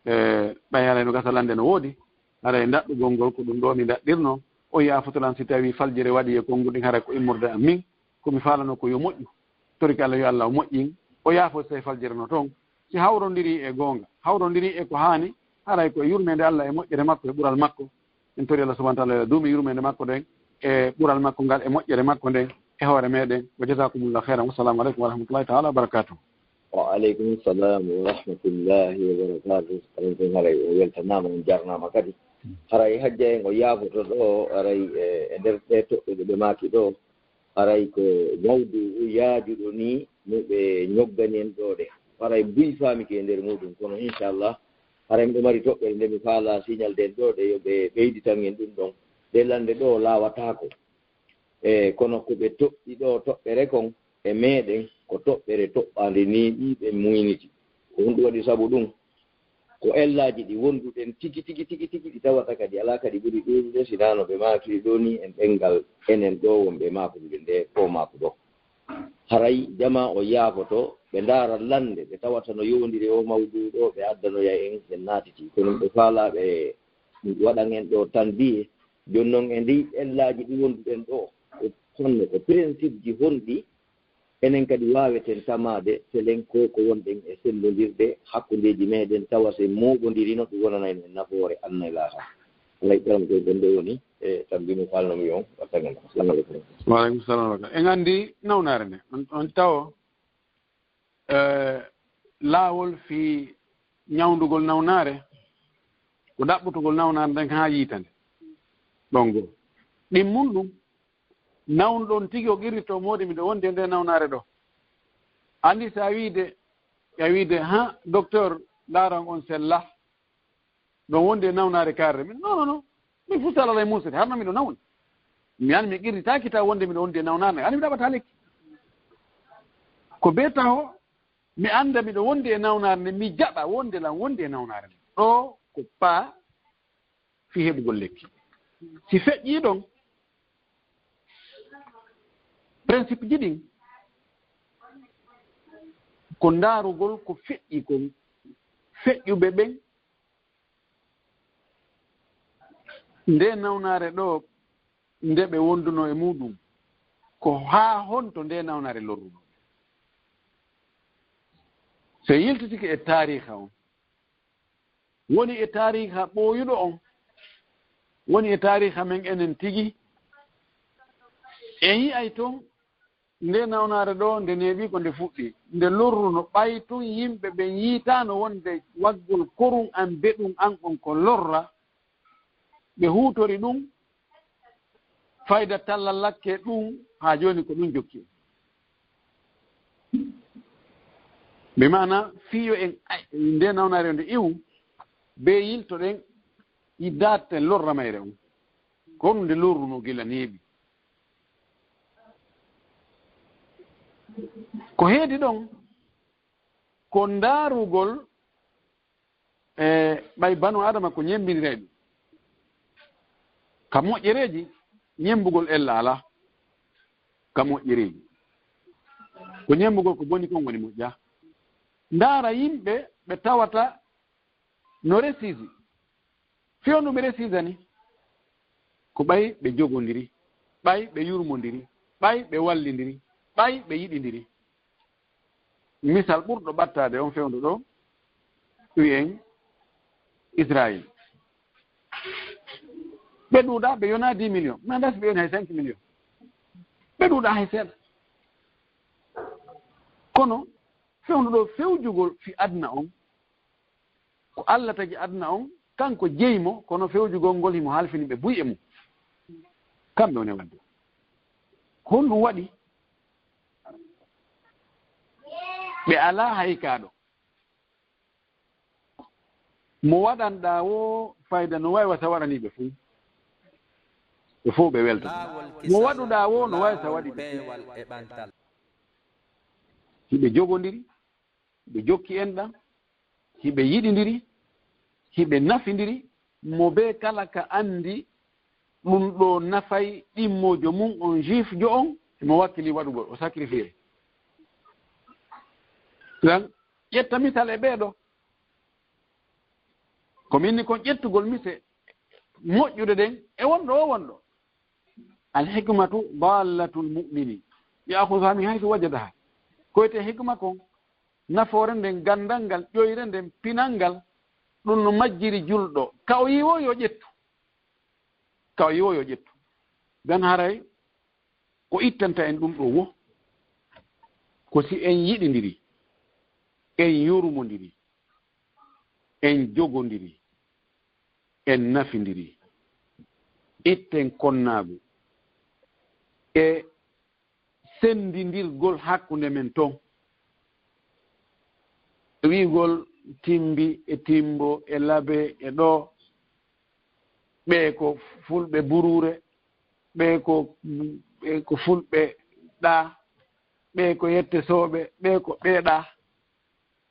eh, ɓay haray no gasa lande no woodi, haray ndaɗɗugol ngol ko ɗum ɗoo mi ndaɗɗirno. O yaafoto lan si tawii faljere waɗi e konnguɗin, haray ko immorde am min. Ko mi faalano ko yo moƴƴu. Torike Allah yo Allah o moƴƴin. O yaafo si tawii faljere no toon. Si hawrondirii e goonga, hawrondirii e ko haani, haray ko e yurmeende Allah e moƴƴere makko e ɓural makko. En tori Allah subhanahu wa ta'ala yo duumi yurmeende makko nden e ɓural makko ngal e moƴƴere makko nden e hoore meɗen. Wa jazakumullahu khairan. Wassalamu alaikum wa rahmatullahi ta'ala wa barakatuh. Wa alaikum salam wa rahmatullahi wa barakatuh. Alaikum haray o weltanaama, on jarnaama kadi. Haray hajja en o yaafoto ɗo, haray e, e nder ɗe toɓɓe ɗe ɓe maaki ɗo, haray ko mawdu yaajuɗo ni no ɓe ñoggani en ɗo ɗe. Haray buy faamike e nder muɗum, kono inchallah, haray miɗo mari toɓɓere nde mi faala signal den ɗo ɗe, yo ɓe ɓeyditan en ɗum ɗon. Ɗe lande ɗo laawataako. E, kono ko ɓe toɓɓi ɗo toɓɓere kon e meɗen, ko toɓɓere toɓɓaande neeɓi ɓe muyniti. Ko honɗum waɗi sabu ɗum? Ko ellaaji ɗi wonduɗen tigi, tigi, tigi, tigi, ɗi tawata kadi alaa kadi ɓuri ɗuuɗude, sinaa no ɓe maakiri ɗoo ni, en ɗemngal enen ɗoo wonɓe maakude nde, ko maaku ɗoo. Haray jamaa o yaafoto, ɓe ndaara lande, ɓe tawata no yowondiri o mawduu ɗoo, ɓe addanoya en, en naatiti. Kono ɓe faalaa ɓe waɗan en ɗoo tan biye. Jooni non e ndi ellaaji ɗi wonduɗen ɗoo, ko honno, ko principe ji honɗi enen kadi waaweten tamaade, selen ko, ko wonɗen e sennondirde hakkundeeji meɗen, tawa sen mooɓondirino, ɗum wonana en nafoore aduna e laakara. Alay ɓeram koye gonɗo woni e tambi mo falno mi on, wattagana. Assalamu alaikum. Wa alaikum salam wa rahmatullah. En anndi nawnaare nde, on, on tawo, eh, laawol fii ñawndugol nawnaare, ko ɗaɓɓutugol nawnaare nden haa yiitande. Ɗon goo. Ɗimmun ɗum, nawnuɗon tigi o qirritoo moodi miɗo wondi e nde nawnaare ɗoo. Anndi si a wiide, a wiide, "Ha, docteur, ndaaran on sella. Ɗon wondi e nawnaare karre." Min, "Non, non, non. Min fuu sala alay muusude, harno miɗo nawni. Mi an mi qirritaaki taw wonde miɗo wondi e nawnaare nde. Anndi mi ɗaɓataa lekki." Ko bee taho, mi annda miɗo wondi e nawnaare nde, mi jaɓa wonde lan wondi e nawnaare nde. Ɗoo ko paa fii heɓugol lekki. Si feƴƴii ɗon, principe ji ɗin ko ndaarugol ko feƴƴi kon, feƴƴuɓe ɓen, nde nawnaare ɗoo, nde ɓe wondunoo e muɗum, ko haa honto nde nawnaare lorrunoo. So yiltitike e taariiha on, woni e taariiha ɓooyuɗo on, woni e taariiha men enen tigi. En yi'ay ton nde nawnaare ɗoo, nde neeɓi ko nde fuɗɗi, nde lorruno, ɓay tun yimɓe ɓen yiitaano wonde waggol korun an, beɗun an on ko lorra, ɓe huutori ɗum, fayda talla lakke ɗum, haa jooni ko ɗum jokki. Bi maana, fii yo en, ay, nde nawnaare nde iwu, be yiltoɗen, i daaten lorra mayre on. Ko ɗum nde lorruno gila neeɓi. Ko heedi ɗon, ko ndaarugol e ɓay banu Adama ko ñemmbindiray ɗum. Ka moƴƴereeji, ñemmbugol ella alaa. Ka moƴƴereeji. Ko ñemmbugol ko boni kon woni moƴƴa. Ndaara yimɓe ɓe tawata no resisi. Fewndo ɓe resisani. Ko ɓay ɓe jogondiri, ɓay ɓe yurmondiri, ɓay ɓe wallindiri, ɓay ɓe yiɗindiri. Misal ɓurɗo ɓattaade on fewndo ɗo, wi'en Israayil. Ɓe ɗuuɗaa, ɓe yonaa dix millions, mi anndaa si ɓe yoni hay cinq millions. Ɓe ɗuuɗaa hay seeɗa. Kono fewndo ɗo fewjugol fii aduna on, ko Alla tagi aduna on, kanko jeyi mo, kono fewjugol ngol himo halfini ɓe buy e mum. Kamɓe woni e wadde. Honɗum waɗi? Ɓe alaa haykaaɗo. Mo waɗanɗaa woo fayda no waawi wasa waɗanii ɓe fuu. Ɓe fof ɓe welta. Mo waɗuɗaa woo no waawi sa waɗi ɓe fuu. Hiɓe jogondiri, hiɓe jokki enɗam, hiɓe yiɗindiri, hiɓe nafindiri, mo bee kala ka anndi ɗum ɗo nafay ɗimmoojo mum on, juifjo on, mo wakkili waɗugol, o sacrifié. Lan, ƴetta misal e ɓee ɗo. Ko min ni kon ƴettugol mise moƴƴude ɗen e wonɗo o wonɗo. Al hikmatu dallatul mu'mini, ya'khudhuha min haythu wajadaha. Ko wiyetee hikma kon, nafoore nden, ganndal ngal, ƴoyre nden, pinal ngal, ɗum no majjiri julɗo. Ka o yi'oo yo ƴettu. Ka o yi'oo yo ƴettu. Gan haray ko ittanta en ɗum ɗo wo, ko si en yiɗindiri, en yurmondiri, en jogondiri, en nafindiri, itten konnaagu e senndindirgol hakkunde men ton. Wi'ugol Timmbi e Timmbo e Labe e ɗo, ɓee ko fulɓe Buruure, ɓee ko, ɓee ko fulɓe ɗa, ɓee ko Yettesooɓe, ɓee ko ɓee ɗa.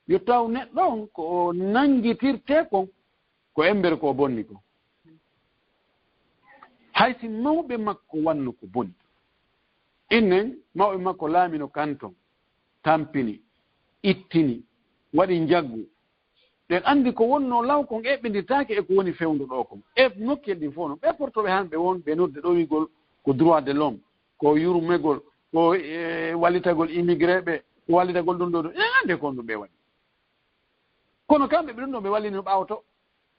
Yo taw neɗɗo on ko o nanngitirtee kon, ko emmbere ko o bonni kon. Hay si mawɓe makko wanno ko boni. Innen, mawɓe makko laamino kanton, tampini, ittini, waɗi njaggu. Ɗen anndi ko wonnoo law kon eɓɓindirtaake e ko woni fewndo ɗoo kon. E nokkuyel ɗin fof non. Ɓee portooɓe han ɓe won, ɓe nodde ɗo wi'ugol ko droit de l'homme, ko yurmegol, ko, e, wallitagol immigré ɓe, ko wallitagol ɗum ɗo ɗum. Enen anndi ko honɗum ɓe waɗi. Kono kamɓe ɓe ɗum ɗo ɓe wallini no ɓaawo to.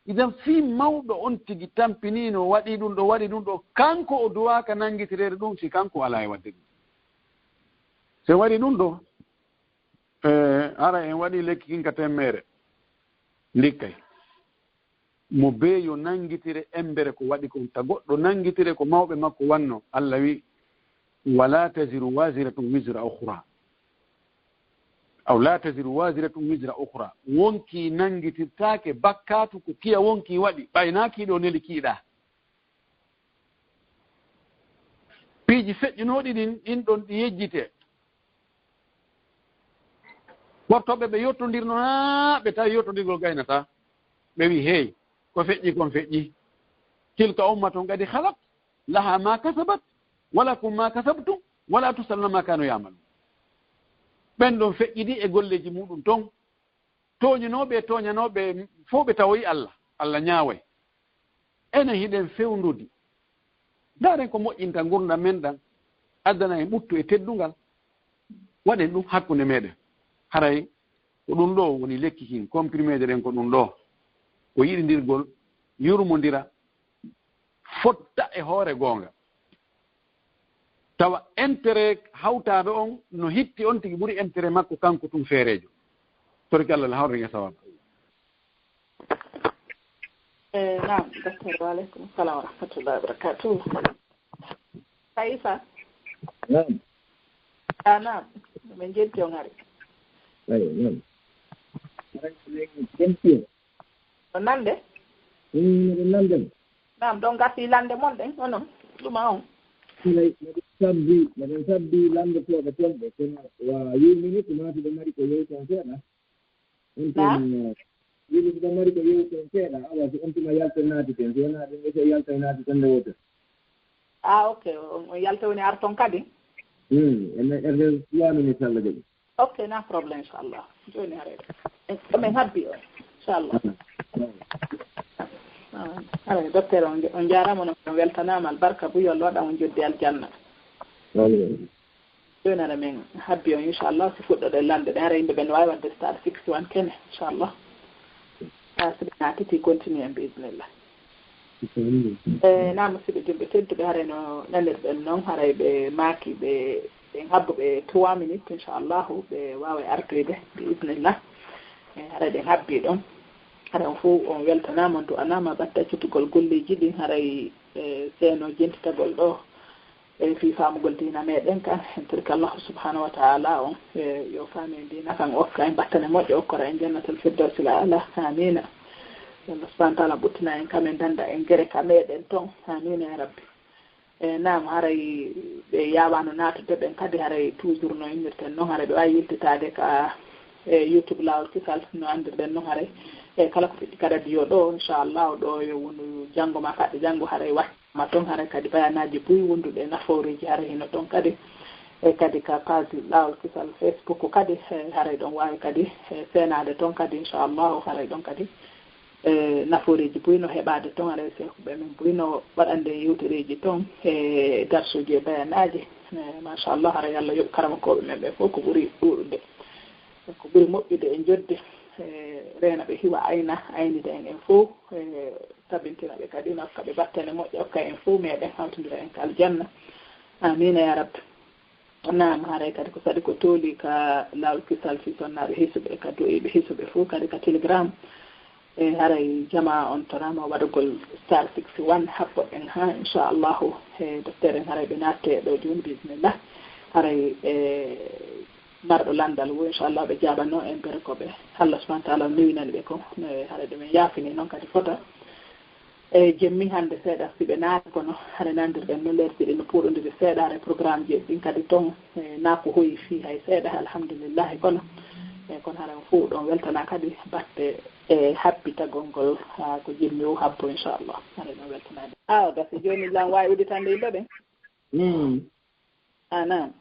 Idan fii mawɗo on tigi tampiniino, waɗi ɗum ɗo, waɗi ɗum ɗo, kanko o duwaaka nanngitireede ɗum si kanko o alaa e waɗde ɗum. Si en waɗi ɗum ɗo, e, hara en waɗi lekki kin ka temmeere. Ndikkay. Mo bee yo nanngitire emmbere ko waɗi kon, ta goɗɗo nanngitire ko mawɓe makko wanno. Allah wi, "Wala taziru waziratun wizra ukhra." Aw la taziru waziratun wizra ukhra. Wonkii nanngitirtaake bakkaatu ko kiya wonkii waɗi, ɓay naa kii ɗo neli kii ɗa. Piiji feƴƴunooɗi ɗin, ɗin ɗon ɗi yejjitee. Portooɓe ɓe yottondirno haa ɓe tawi yottondirgol gaynataa. Ɓe wi, "Hey, ko feƴƴi kon feƴƴi. Tilka ummatun qad khalat, laha ma kasabat, wa lakum ma kasabtum, wa la tusaluna ma kanu ya'malun." Ɓen ɗon feƴƴidi e golleeji muɗum ton. Tooñunooɓe e tooñanooɓe fof ɓe tawoyi Allah. Allah ñaaway. Enen hiɗen fewndodi. Ndaaren ko moƴƴinta ngurndan men ɗan, addana en ɓuttu e teddungal. Waɗen ɗum hakkunde meɗen. Haray ko ɗum ɗo woni lekki kin, comprimé ɗen ko ɗum ɗo. Ko yiɗindirgol, yurmondira, fotta e hoore goonga. Tawa intérêt hawtaaɗo on no hitti on tigi ɓuri intérêt makko kanko tun feereejo. Torki Allah no hawrata e sawaaba. Eh, naam, docteur, wa aleykum salam wa rahmatullahi wa barakatuh. Aïssa? Naam. Ah, naam. Min jetti on hari. Ayo, naam. Aray, min jetti on. No nande? Mm, miɗo nande. Naam, ɗon gasi lande mon ɗen, onon, ɗuma on. Miɗen sabbi, miɗen sabbi landotooɓe ton ɓe, kono wa yumini ko naati ɓe mari ko yewtan seeɗa. On tuma, yimɓe so mari ko yewten seeɗa, awa so on tuma yalta naati ten, so wonaa ɗum, ɓe so yalta naati tan nde woto. Ah, ok. On, on yalta woni ar ton kadi? Hmm, en, en, en, trois minutes Alla jaɓi. Ok, na problème, inchallah. Jooni haray. En, en habbi o, inchallah. Ah, haray, docteur, on, on jaaraama, on weltanaama, albarka bu, yo Allah waɗa on joddi aljanna. Amin. Jooni hara min habbi on, inchallah, si fuɗɗoɗen lande ɗe, hara yimɓe ɓen no waawi waɗde star sixty-one kene, inchallah. Haa si ɓe naatiti, continue en, bi idnillah. Eh, na, musidɓe julɓe tedduɓe, haray no nanirɗen non, haray ɓe maaki ɓe, ɓe habbo ɓe trois minutes, inchallahu, ɓe waawa artoyde, bi idnillah. Eh, haray ɗen habbi ɗon. Haray on fof on weltanaama, on du'anaama, ɓatta accitugol golleeji ɗin, haray, eh, seeno jentitagol ɗo. E fii faamugol diina meɗen kan, en torike Allahu subhanahu wa ta'ala on, e yo faami en diina kan, okka en battane moƴƴe, okkora en jannatul firdawsil a'la. Amiina. Yo Allah subhanahu wa ta'ala ɓuttina en kam, en danda en gere ka meɗen ton. Amiina ya Rabbi. E naam, haray ɓe yaawano naatude ɓen kadi, haray toujours no innirten non, haray ɓe waawi yiltitaade ka e YouTube Laawol Kisal, no anndirɗen non, haray e kala ko feƴƴi ka radio ɗo, inchallahu, ɗo yo wonu janngo ma kaɗɗe janngo, haray waɗ- ma toon, haray kadi bayanaaji buy wonduɗi e nafooreeji, haray hino toon kadi. E kadi ka page Laawol Kisal Facebook kadi, e haray ɗon waawi kadi, e seenaade toon kadi, inchallahu, haray ɗon kadi, e nafooreeji buy no heɓaade toon, haray seekuɓe men buy no waɗande yewtereeji toon, e darsuuji e bayanaaji. E machallah, haray Allah yoɓ karamokooɓe men ɓe fof ko ɓuri ɗuuɗude. Ko ɓuri moƴƴude e jodde, e reena ɓe hiwa ayna, aynida en en fof, e tabintina ɓe kadi, no okka ɓe battane moƴƴe, okka en fof meɗen hawtondira en ka aljanna. Amiina ya Rabbi. Naam, haray kadi ko saɗi ko tooli ka Laawol Kisal fii sonnaaɓe hisuɓe, ka du'eeɓe hisuɓe fof kadi ka Telegram. E haray jamaa on toraama waɗugol star six one, happo en ha, inchallahu, e docteur en haray ɓe natte ɗo jooni, bismillah. Haray e marɗo lanndal wo, inchallah, ɓe jaabano en, bere ko ɓe Allah subhanahu wa ta'ala newinani ɓe ko. E haray ɗum en yaafini noon kadi fota. E jemmi hannde seeɗa, si ɓe naati kono, haray nanndirɗen no leer ɗiɗi no puuɗondiri seeɗa, haray programme ji ɗin kadi toon, e naa ko hoyi fii hay seeɗa, alhamdulillahi, kono, e kono haray on fof ɗon weltana kadi batte e happitagol ngol, haa ko jemmi o habbo, inchallah, haray ɗon weltanaade. Awa gasi jooni lan waawi udditande yimɓe ɓen? Mm. A naam.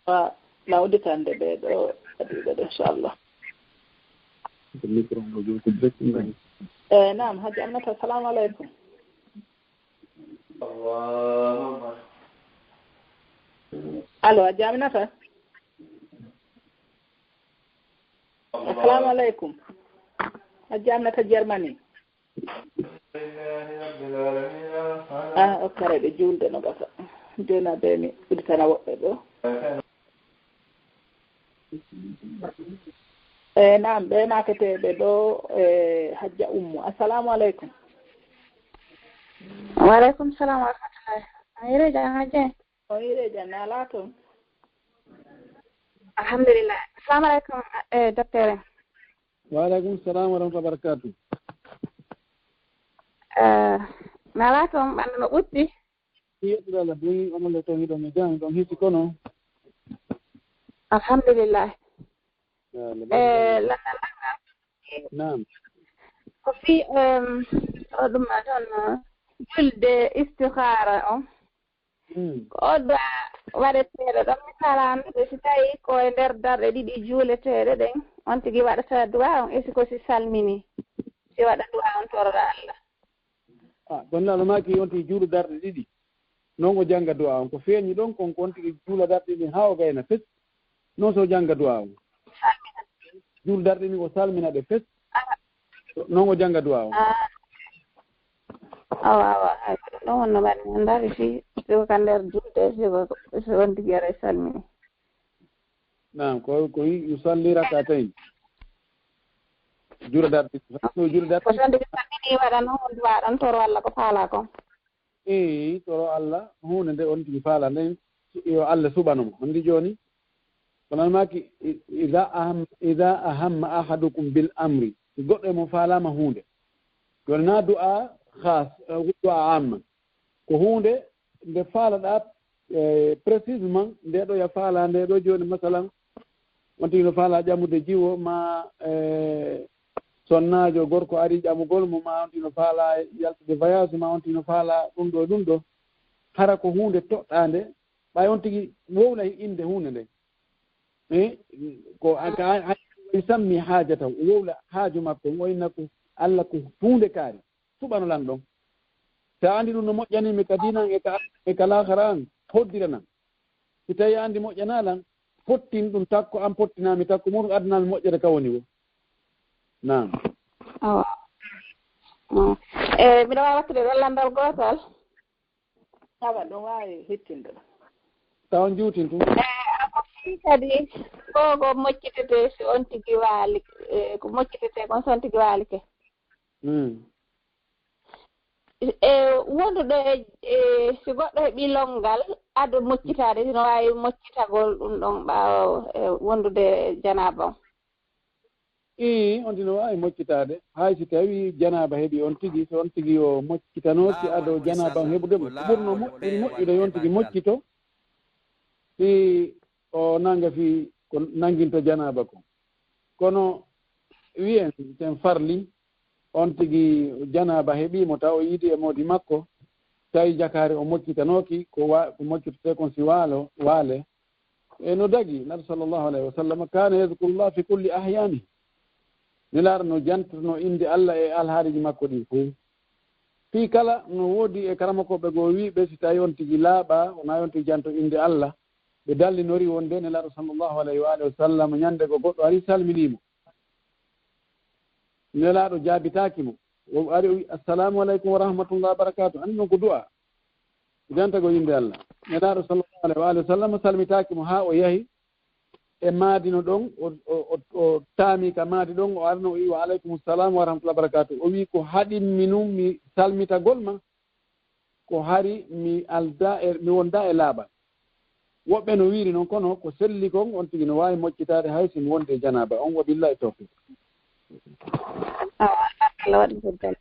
Wa, na udditande ɓe ɗo, ɓe ɗo, inchallah. Ko micro mo jowti direct ngal. E naam, Hajji Aminata, assalamu aleykum. Allo, Hajji Aminata? Assalamu aleykum. Hajji Aminata Germany. Ah, ok, haray ɓe juulde no gasa. Jooni a ɓe mi udditana woɓɓe ɗo. E naam, ɓe maaketeeɓe ɗo, e Hajja Ummu. Assalamu aleykum. Wa aleykum salam wa rahmatullahi. A hiire jam, Hajja? O hiire jam, na alaa toon? Alhamdulillah. Assalamu aleykum, e docteur. Wa aleykum salam wa rahmatullahi wa barakatuh. Eh, na alaa toon, ɓanndu no ɓutti? Yeɗɗude Allah buy, onon le toon hiɗon e jam, ɗon hisi kono. Alhamdulillah. Eh, lanndal ngal. Naam. Ko fii, em, o ɗum ma toon, eh, julde istikhara on. Mm. Ko o du'a waɗeteeɗo ɗon, mi faalaano nde si tawii ko e nder darɗe ɗiɗi juuleteeɗe ɗen, on tigi waɗata du'a on, e si ko si salmini, si waɗa du'a on toroɗa Allah. Ah, kono Laalo maaki on tigi juulu darɗe ɗiɗi. Non o jannga du'a on. Ko feeñi ɗon kon, ko on tigi juula darɗe ɗiɗi haa o gayna fes. Non so o jannga du'a on. Salmina. Juulu darɗe ɗiɗi o salmina ɗe fes. Ah. Non o jannga du'a on. Ah. Awa, awa, hay ko ɗum ɗon wonno mbaɗmi. Ndaari fii, si ko ka nder julde, si ko, si on tigi ara e salmini. Naam, ko, ko yusalli rak'atayn. Juula darɗe, no juula darɗe. Ko tan tigi salmini waɗa noon, on du'a ɗon toro Allah ko faalaa kon. Ii, toro Allah, huunde nde on tigi faalaa nden, yo Allah suɓano mo. Anndi jooni, kono maaki, i-, iza aham-, iza ahamma ahadukum bil amri. Si goɗɗo e mon faalaama huunde. Jooni na du'a khas, eh, du'a amma. Ko huunde nde faalaɗaa, eh, précisément, nde ɗo ya faalaa, nde ɗo jooni, masalan, on tigi no faalaa ƴamude jiwo, ma, eh, sonnaajo gorko ari ƴamugol mo, ma on tigi no faalaa yaltude voyage, ma on tigi no faalaa ɗum ɗo e ɗum ɗo. Hara ko huunde toɗɗaande, ɓay on tigi wowlay innde huunde nden. Eh, ko a, ka, a, a, yusammi haajatahu, o wowla haaju makko, o inna ko Allah ko huunde kaari. Suɓano lan ɗon. Si a anndi ɗum no moƴƴani mi ka diinan e ka, e ka laakhara an, hoddira nan. Si tawii a anndi moƴƴanaa lan, pottin ɗum takko an, pottinaa mi takko muɗum, addanaa mi moƴƴere ka woni wo. Naam. Awa. Mm. E, miɗo waawi wattude ɗon lanndal gootal? Awa, ɗum waawi hittinde ɗum. Taw on juutin tun. E, a ko fii kadi, ko, ko moƴƴitete si on tigi waali, e, ko moƴƴitete kon si on tigi waalike. Mm. E wondude e, e, si goɗɗo heɓii lonngal, ado moccitaade, hino waawi moccitagol ɗum ɗon ɓaawo, e, wondude e janaaba on. Ii, on tigi no waawi moccitaade, hay si tawii janaaba heɓii on tigi, so on tigi o moccitanooki ado janaaba on heɓude mo. Ko ɓurno moƴƴude, moƴƴude yo on tigi moccito, si o nanga fii ko nanginta janaaba kon. Kono wiyen ten farli, on tigi janaaba heɓii mo, taw o yiidi e moodi makko, tawi jakaari o moccitanooki, ko wa-, ko moccitete kon si waalo, waale. E no dagi, Nabi sallallahu alayhi wa sallam, "Kana yadhkurullah fi kulli ahyani." Nelaaɗo no jantirno innde Allah e alhaaliiji makko ɗin fow. Fii kala no woodi e karamokooɓe goo wiiɓe, si tawi on tigi laaɓaa, wonaa on tigi janto innde Allah, ɓe dallinori wonde Nelaaɗo sallallahu alayhi wa alihi wa sallam, ñande goo goɗɗo ari salminii mo. Nelaaɗo jaabitaaki mo. O ari o wi, "Assalamu aleykum wa rahmatullahi wa barakatuh." Anndi non ko du'a. Janta ko innde Allah. Nelaaɗo sallallahu alaihi wa alihi wa sallam salmitaaki mo haa o yahi e maadi no ɗon, o, o, o, o taami ka maadi ɗon, o arno o wi, "Wa aleykum salam wa rahmatullahi wa barakatuh." O wi, "Ko haɗimmi nun mi salmitagol ma, ko hari mi alda e, mi wonda e laaɓal." Woɓɓe no wiiri non, kono ko selli kon, on tigi no waawi moccitaade hay si mi wonde e janaaba on, wa billahi tawfiq. Awa, Allah waɗi ko bel.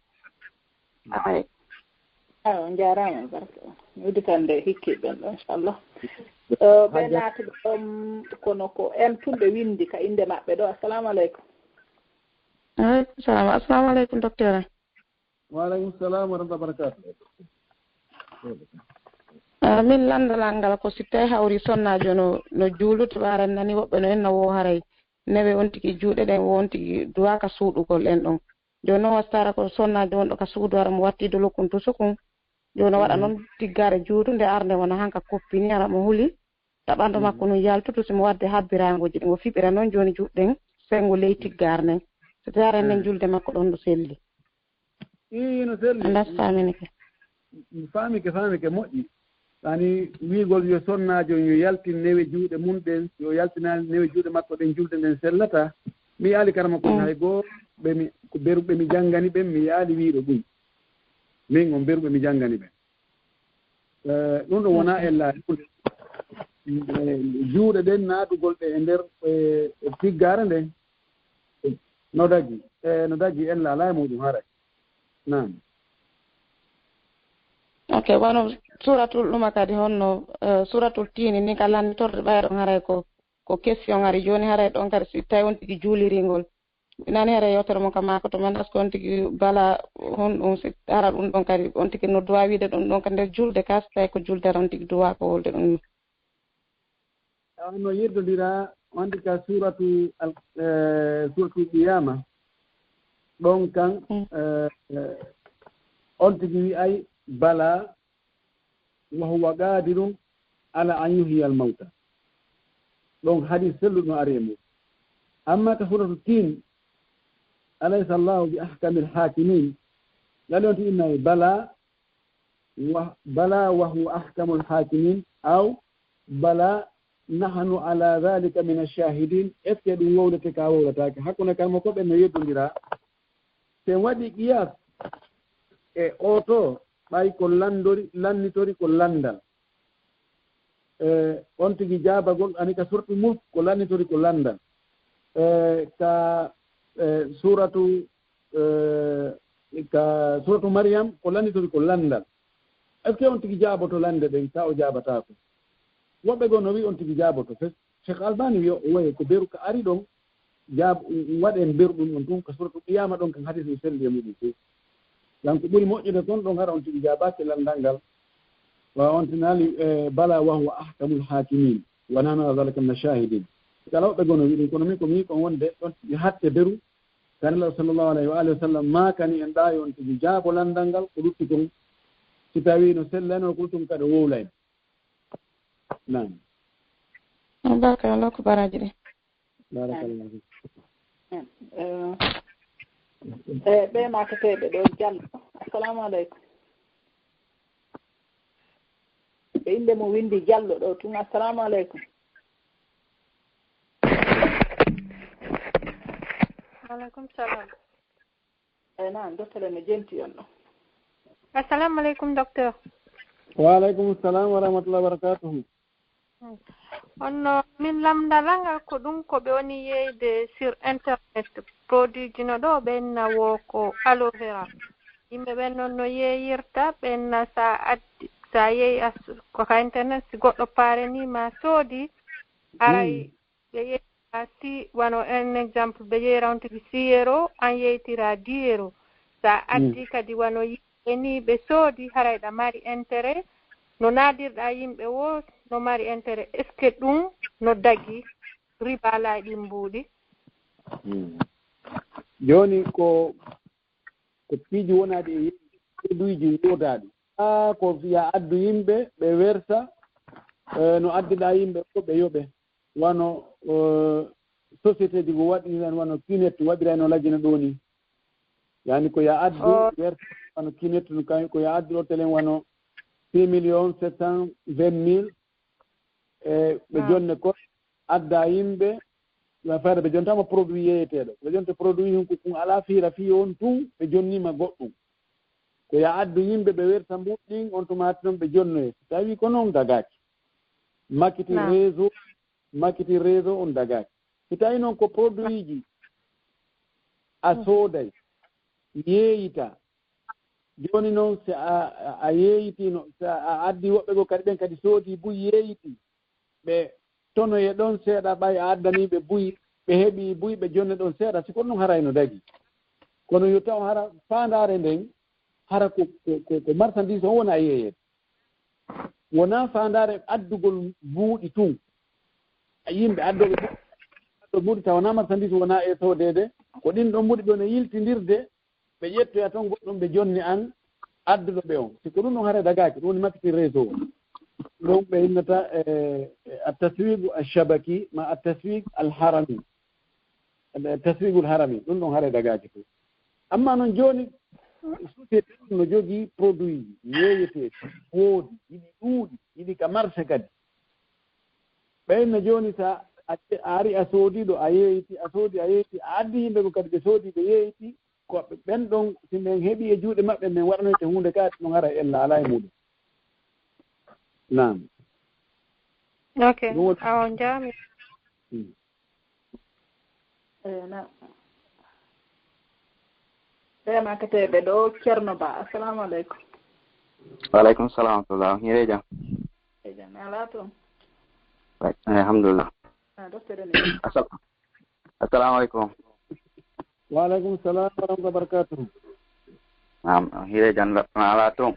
Ay. Awa, on jaaraama, barka. Mi udditande hikki ɓen ɗo, inchallah. Eh, ɓe naati ɗo, um, kono ko en tun ɓe windi ka innde maɓɓe ɗo. Assalamu aleykum. Aleykum salam. Assalamu aleykum, docteur. Wa aleykum salam wa rahmatullahi wa barakatuh. Ah, min lanndalal ngal ko si tawi hawri sonnaajo no, no juulude, ɓaara en nani woɓɓe no en na wo haray newe on tigi juuɗe ɗen, wo on tigi duwaa ka suuɗugol en ɗon. Jooni noon, wasitaara ko sonnaajo wonɗo ka suudu, hara mo wattii dolo kun to sukun. Jooni o waɗa noon tiggaare juutunde arnde wona hanka koppini, hara mo huli, ta ɓanndu makko nun yaltutu, si mo waɗde habbiraanguuji ɗin. O fiɓira noon jooni juuɗe ɗen, senngo ley tiggaare nden. So tawi hara enen julde makko ɗon no selli. Ii, no selli. Anda so faamini ke. Faamike, faamike, moƴƴi. Ani wiigol yo sonnaajo yo yaltin newe juuɗe mun ɗen, yo yaltinaali newe juuɗe makko ɗen, julde nden sellataa. Mi yaali karama kon hay goo, ɓe mi, ko beru ɓe mi janngani ɓen, mi yaali wiiɗo ɗum. Min on beru ɓe mi janngani ɓen. Eh, ɗum ɗo wonaa ella, eh, juuɗe ɗen naatugol ɗe e nder, eh, tiggaare nden. No dagi, eh, no dagi ella alaa e muɗum haray. Naam. Ok, wano suratul ɗuma kadi honno, eh, suratul tiini ni ka lannditorde ɓayɗon haray ko, ko question ari jooni haray ɗon kadi si tawi on tigi juuliringol. Mi nani haray yewtere mon ka maako to man asko on tigi bala honɗum si hara ɗum ɗon kadi on tigi no duwa wiide ɗum ɗon ka nder julde ka si tawi ko julde on tigi duwa ko wolde ɗum. Tawa no yeddondira, wonde ka suuratu al-, eh, suuratul Qiyaama, ɗon kan, eh, eh, on tigi wi'ay, "Bala, wa huwa qaadirun ala an yuhyiyal mawta." Ɗon hadiis selluɗo no ari e mum. Amma ka suuratu Tiin, "Alaysa Allahu bi ahkamil haakimiin." Ɗali on ti innay, "Bala, wa, bala wa huwa ahkamul haakimiin," aw, "Bala nahnu ala dhalika min ash-shahidin." Est-ce que ɗum wowlete ka wowlataake? Hakkunde karmo ko ɓen no yeddondira. Sen waɗi qiyas e oto, ɓay ko landori, lannitori ko landal. Eh, on tigi jaabagol ani ka suratu Mulk ko lannitori ko landal. Eh, ka, eh, suratu, eh, ka suratu Maryam ko lannitori ko landal. Est-ce que on tigi jaaboto lande ɗen? Ka o jaabataako. Woɓɓe goo no wi on tigi jaaboto. Cheikh Albani wi o waye ko beru ka ari ɗon, jaab-, waɗen beru ɗum ɗon tun ka suratu Qiyaama ɗon kan hadiis no selli e muɗum fof. Yan ko ɓuri moƴƴude kon ɗon hara on tigi jaabaaki landal ngal. Wa on tinaali, eh, bala wa huwa ahkamul haakimiin. Wa nahnu ala dhalika min ash-shahidin. Kala woɓɓe goo no wi ɗum, kono min ko mi wi kon wonde ɗon tigi hatte beru. Kan Allah sallallahu alayhi wa alihi wa sallam maakani en ɗaa yo on tigi jaabo landal ngal ko lutti kon. Si tawi no sellayno ko lutti kon kadi o wowlayno. Naam. Barka Allah ko baraji ɗi. Barakallahu fik. Eh, eh, ɓe maakateeɓe ɗo Jallo. Assalamu aleykum. Ɓe innde mum winndi Jallo ɗo tun. Assalamu aleykum. Wa aleykum salam. Eyi, naam, docteur, no jenti on ɗo? Assalamu aleykum, docteur. Wa aleykum salam wa rahmatullahi wa barakatuhu. Onno min lamndal am ngal ko ɗum ko ɓe woni yeeyde sur internet, produit ji no ɗo ɓenna wo ko aloe vera. Yimɓe ɓen noon no yeeyirta ɓenna sa addi sa yeeyi as ko ka internet si goɗɗo paareni ma soodi aray ɓe yeeyira si wano un exemple ɓe yeeyira on tigi six euro an yeeytira dix euro sa addi kadi wano yimɓe ni ɓe soodi haray ɗa mari intérêt no naadirɗa yimɓe wo no mari intérêt est ce que ɗum no dagi riba lay ɗin mbuuɗi. Jooni ko ko piiji wonaaɗi e produitji woodaaɗi haa ko ya addu yimɓe ɓe wersa no addiɗa yimɓe fof ɓe yoɓe wano société ji ko waɗiran wano kinet waɗirayno lajina ɗo ni. Yani ko ya addu wersa wano kinet no kay ko ya addu ɗo telen wano six millions sept cent vingt mille e ɓe jonne ko adda yimɓe ya fayda ɓe jontama produit yeeyeteɗo ɓe jonte produit hun ko kun ala fiira fi on tun ɓe jonnima goɗɗum. Ko ya addu yimɓe ɓe werta mbuɗɗin on tumaati noon ɓe jonnoye so tawi ko noon dagaaki. Makiti réseau makiti réseau on dagaaki. So tawi noon ko produit ji a sooday yeeyita. Jooni noon si a a yeeyitino si a addi woɓɓe goo kadi ɓen kadi soodi buy yeeyiti ɓe tonoye ɗon seeɗa ɓay a addanii ɓe buy ɓe heɓii buy ɓe jonne ɗon seeɗa si ko ɗum haray no dagi. Kono yo taw hara faandaare nden hara ko ko ko marchandise on wona yeeyeede. Wonaa faandaare addugol mbuuɗi tun. A yimɓe addooɓe addo mbuuɗi tawa wonaa marchandise wonaa e soodeede ko ɗin ɗon mbuuɗi ɗon e yiltindirde. Ɓe ƴettoya toon goɗɗum ɓe jonni an adduɗo ɓe on si ko ɗum ɗum hara dagaaki ɗum woni makiti réseau o. Ɗum ɓe innata a taswigu alshabaki ma a taswig alharami. Taswigul harami ɗum ɗum hara dagaaki fof. Amma noon jooni société ɗum no jogii produit yeeyeteeɗi woodi yiɗi ɗuuɗi yiɗi ka marché kadi. Ɓeen no jooni so a ari a soodiiɗo a yeeyti a soodi a yeeyti a addi yimɓe ko kadi ɓe soodi ɓe yeeyti. Ko ɓen ɗon si min heɓi e juuɗe maɓɓe min waɗanoyte huunde kaati no hara ella alaa e muɗum. Naam. Ok. Awo njaami. Ɓe makketeeɓe ɗo Ceerno Ba. Assalamu aleykum. Wa aleykum salam wa rahmatullah. Hiire jam. E jam alaa toon. Alhamdulillah. Docteur. Assalamu aleykum. Wa aleykum salam wa rahmatullahi wa barakatuh. Naam, hiire jam alaa toon.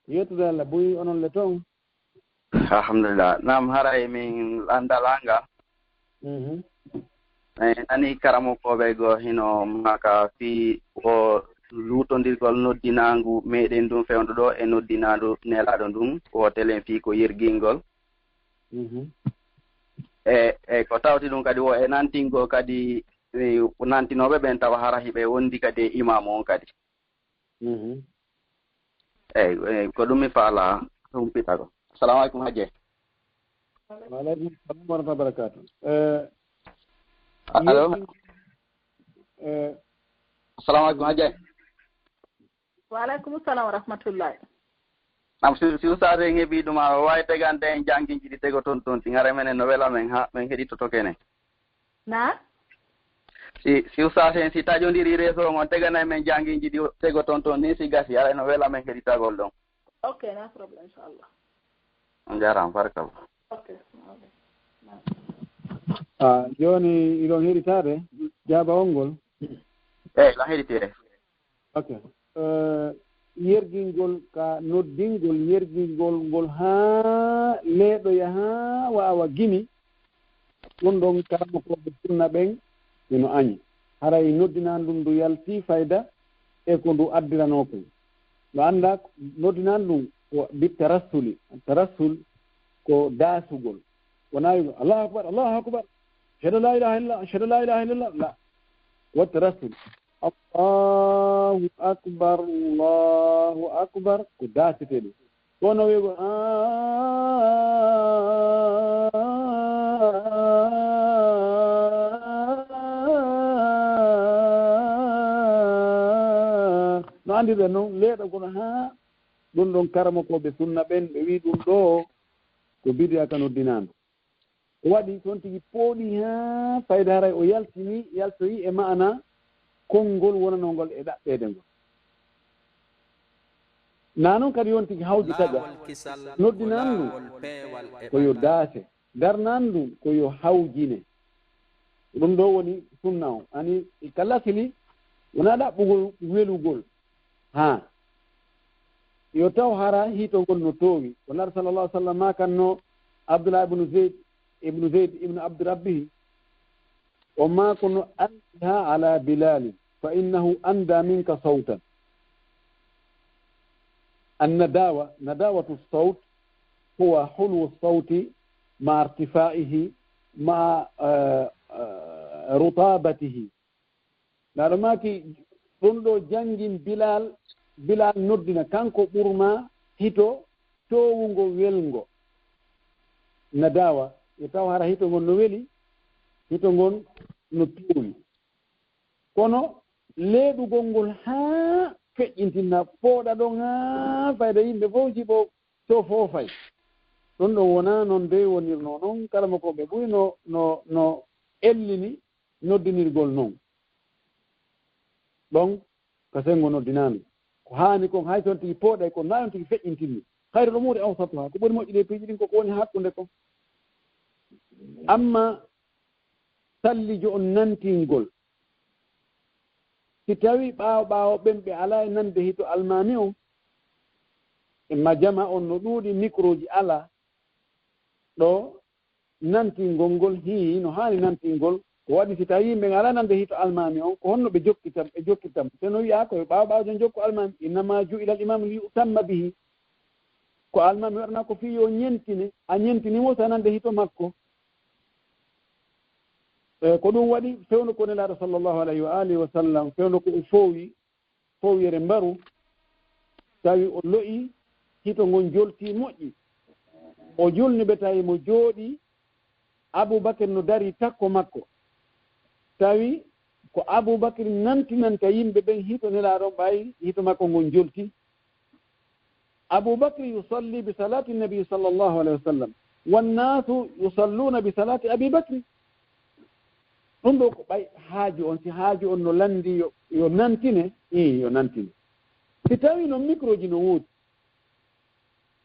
Yettude Allah buy onon le toon. Alhamdulillah. Naam haray min lanndal an ngal. Mhm. En nani karamokooɓe goo hino maka fii o luutondirgol noddinaangu meɗen ndun fewndo ɗo e noddinaandu nelaaɗo ndun wotelen fii ko yergingol. Mhm. E e ko tawti ɗum kadi wo e nantingoo kadi nantinooɓe ɓen tawa hara hiɓe wondi kadi e imaamu on kadi. Mhm. Eyi eyi ko ɗum mi faala humpitagol. Assalamu aleykum hajje. Wa aleykum salam wa rahmatullahi wa barakatuh. Allo. Assalamu aleykum hajje. Wa aleykum salam wa rahmatullahi. Am si si ustaas en heɓii ɗum aɗa waawi tegande en jannginji ɗi tego toon toon ɗi hara menen no wela men haa men heɗitoto kene. Na? Si si ustaas en si taƴondiri réseau on teganay men jannginji ɗi tego toon toon ni si gasi aray no wela men heɗitagol ɗon. Ok na problème inchallah. On jaaraama barkallah. Ok. Ah, jooni iɗon heɗitaade jaabawol ngol. Eyi lan heɗitire. Ok. Yergingol ka noddingol yergingol ngol haa leeɗoya haa waawa gimi. Ɗum ɗon karamokooɓe sunna ɓen ino añi haray noddinaa ndun ndu yaltii fayda e ko ndu addiranoo kon. Ɗo anndaa noddinaa ndun ko bittarassuli. Tarassul ko daasugol. Wonaa wi'ugo allahu akbar allahu akbar ashhadu an la ilaha illallah ashhadu an la ilaha illallah la. Watta rasul allahu akbar allahu akbar ko daasete ɗum. Kono wi'ugo no anndirɗen noon leeɗo kono haa Ɗum ɗon karamokooɓe sunna ɓen, ɓe wi'i ɗum ɗoo ko bidiya ka noddinaandu. O waɗi toon tigi pooɗi haa fayda haray o yaltini, yaltoyi e ma'ana konngol wonanongol e ɗaɓɓeede ngol. Naa noon kadi yon tigi hawji taƴa, noddinaandu ko yo daase, darnaandu ko yo hawjine. Ɗum ɗoo woni sunna on. Ani ka lasili, wonaa ɗaɓɓugol welugol. Haa. Yo taw hara hito ngol no toowi. Ko Nulaaɗo sallallahu alaihi wasallam maakannoo Abdullah ibn Zayd, ibn Zayd ibn Abdi Rabbihi. O maakono: "Alqiha ala Bilal, fa innahu anda minka sawtan." An-nadawa, nadawatu sawt, huwa hulwu sawti ma irtifaihi ma, eh, eh, rutabatihi. Nulaaɗo maaki, ɗum ɗoo janngin Bilal, Bilal noddina, kanko ɓurma hito toowungo welngo. Nadawa, yo taw hara hito ngon no weli, hito ngon no toowi. Kono leeɗugol ngol haa feƴƴintinna, pooɗa ɗon haa fayda yimɓe fof jiɓo to foofay. Ɗum ɗon wonaa noon dey wonirnoo noon, karamokooɓe buy no, no, no ellini noddinirgol noon. Ɗon ka senngo noddinaandu. Ko haani kon, hay so on tigi pooɗay kon, naa on tigi feƴƴintinni. Khayrul umuuri awsatuhaa, ko ɓuri moƴƴude e piiji ɗin ko ko woni hakkunde kon. Amma sallijo on nantingol, si tawi ɓaawo ɓaawo ɓen ɓe alaa e nande hito almaami on, e ma jama on no ɗuuɗi, mikrooji alaa, ɗo nantingol ngol hii no haani nantingol. Ko waɗi si tawi yimɓe alaa nande hito almaami on, ko honno ɓe jokkita, ɓe jokkita mo? Te no wi'aa ko yo ɓaawo ɓaawo jon jokku almaami, innama ju'ila al imaamu li yu'tamma bihi. Ko almaami waɗanaa ko fii yo ñentine, a ñentini mo sa nande hito makko. E ko ɗum waɗi fewndo ko Nelaaɗo sallallahu alayhi wa alihi wa sallam, fewndo ko o foowi, fowyere mbaru, tawi o lo'i hito ngon jolti moƴƴi. O julni ɓe tawi mo jooɗi, Abubakar no dari takko makko. Tawi ko Abubakar nantinanta yimɓe ɓen hito Nelaaɗo ɓay hito makko ngon jolti. Abubakar yusalli bi salati nabi sallallahu alayhi wa sallam, wannasu yusalluna bi salati Abibakar. Ɗum ɗoo ko ɓay haaju on, si haaju on no lanndi yo, yo nantine, ii, yo nantine. Si tawi noon mikrooji no woodi,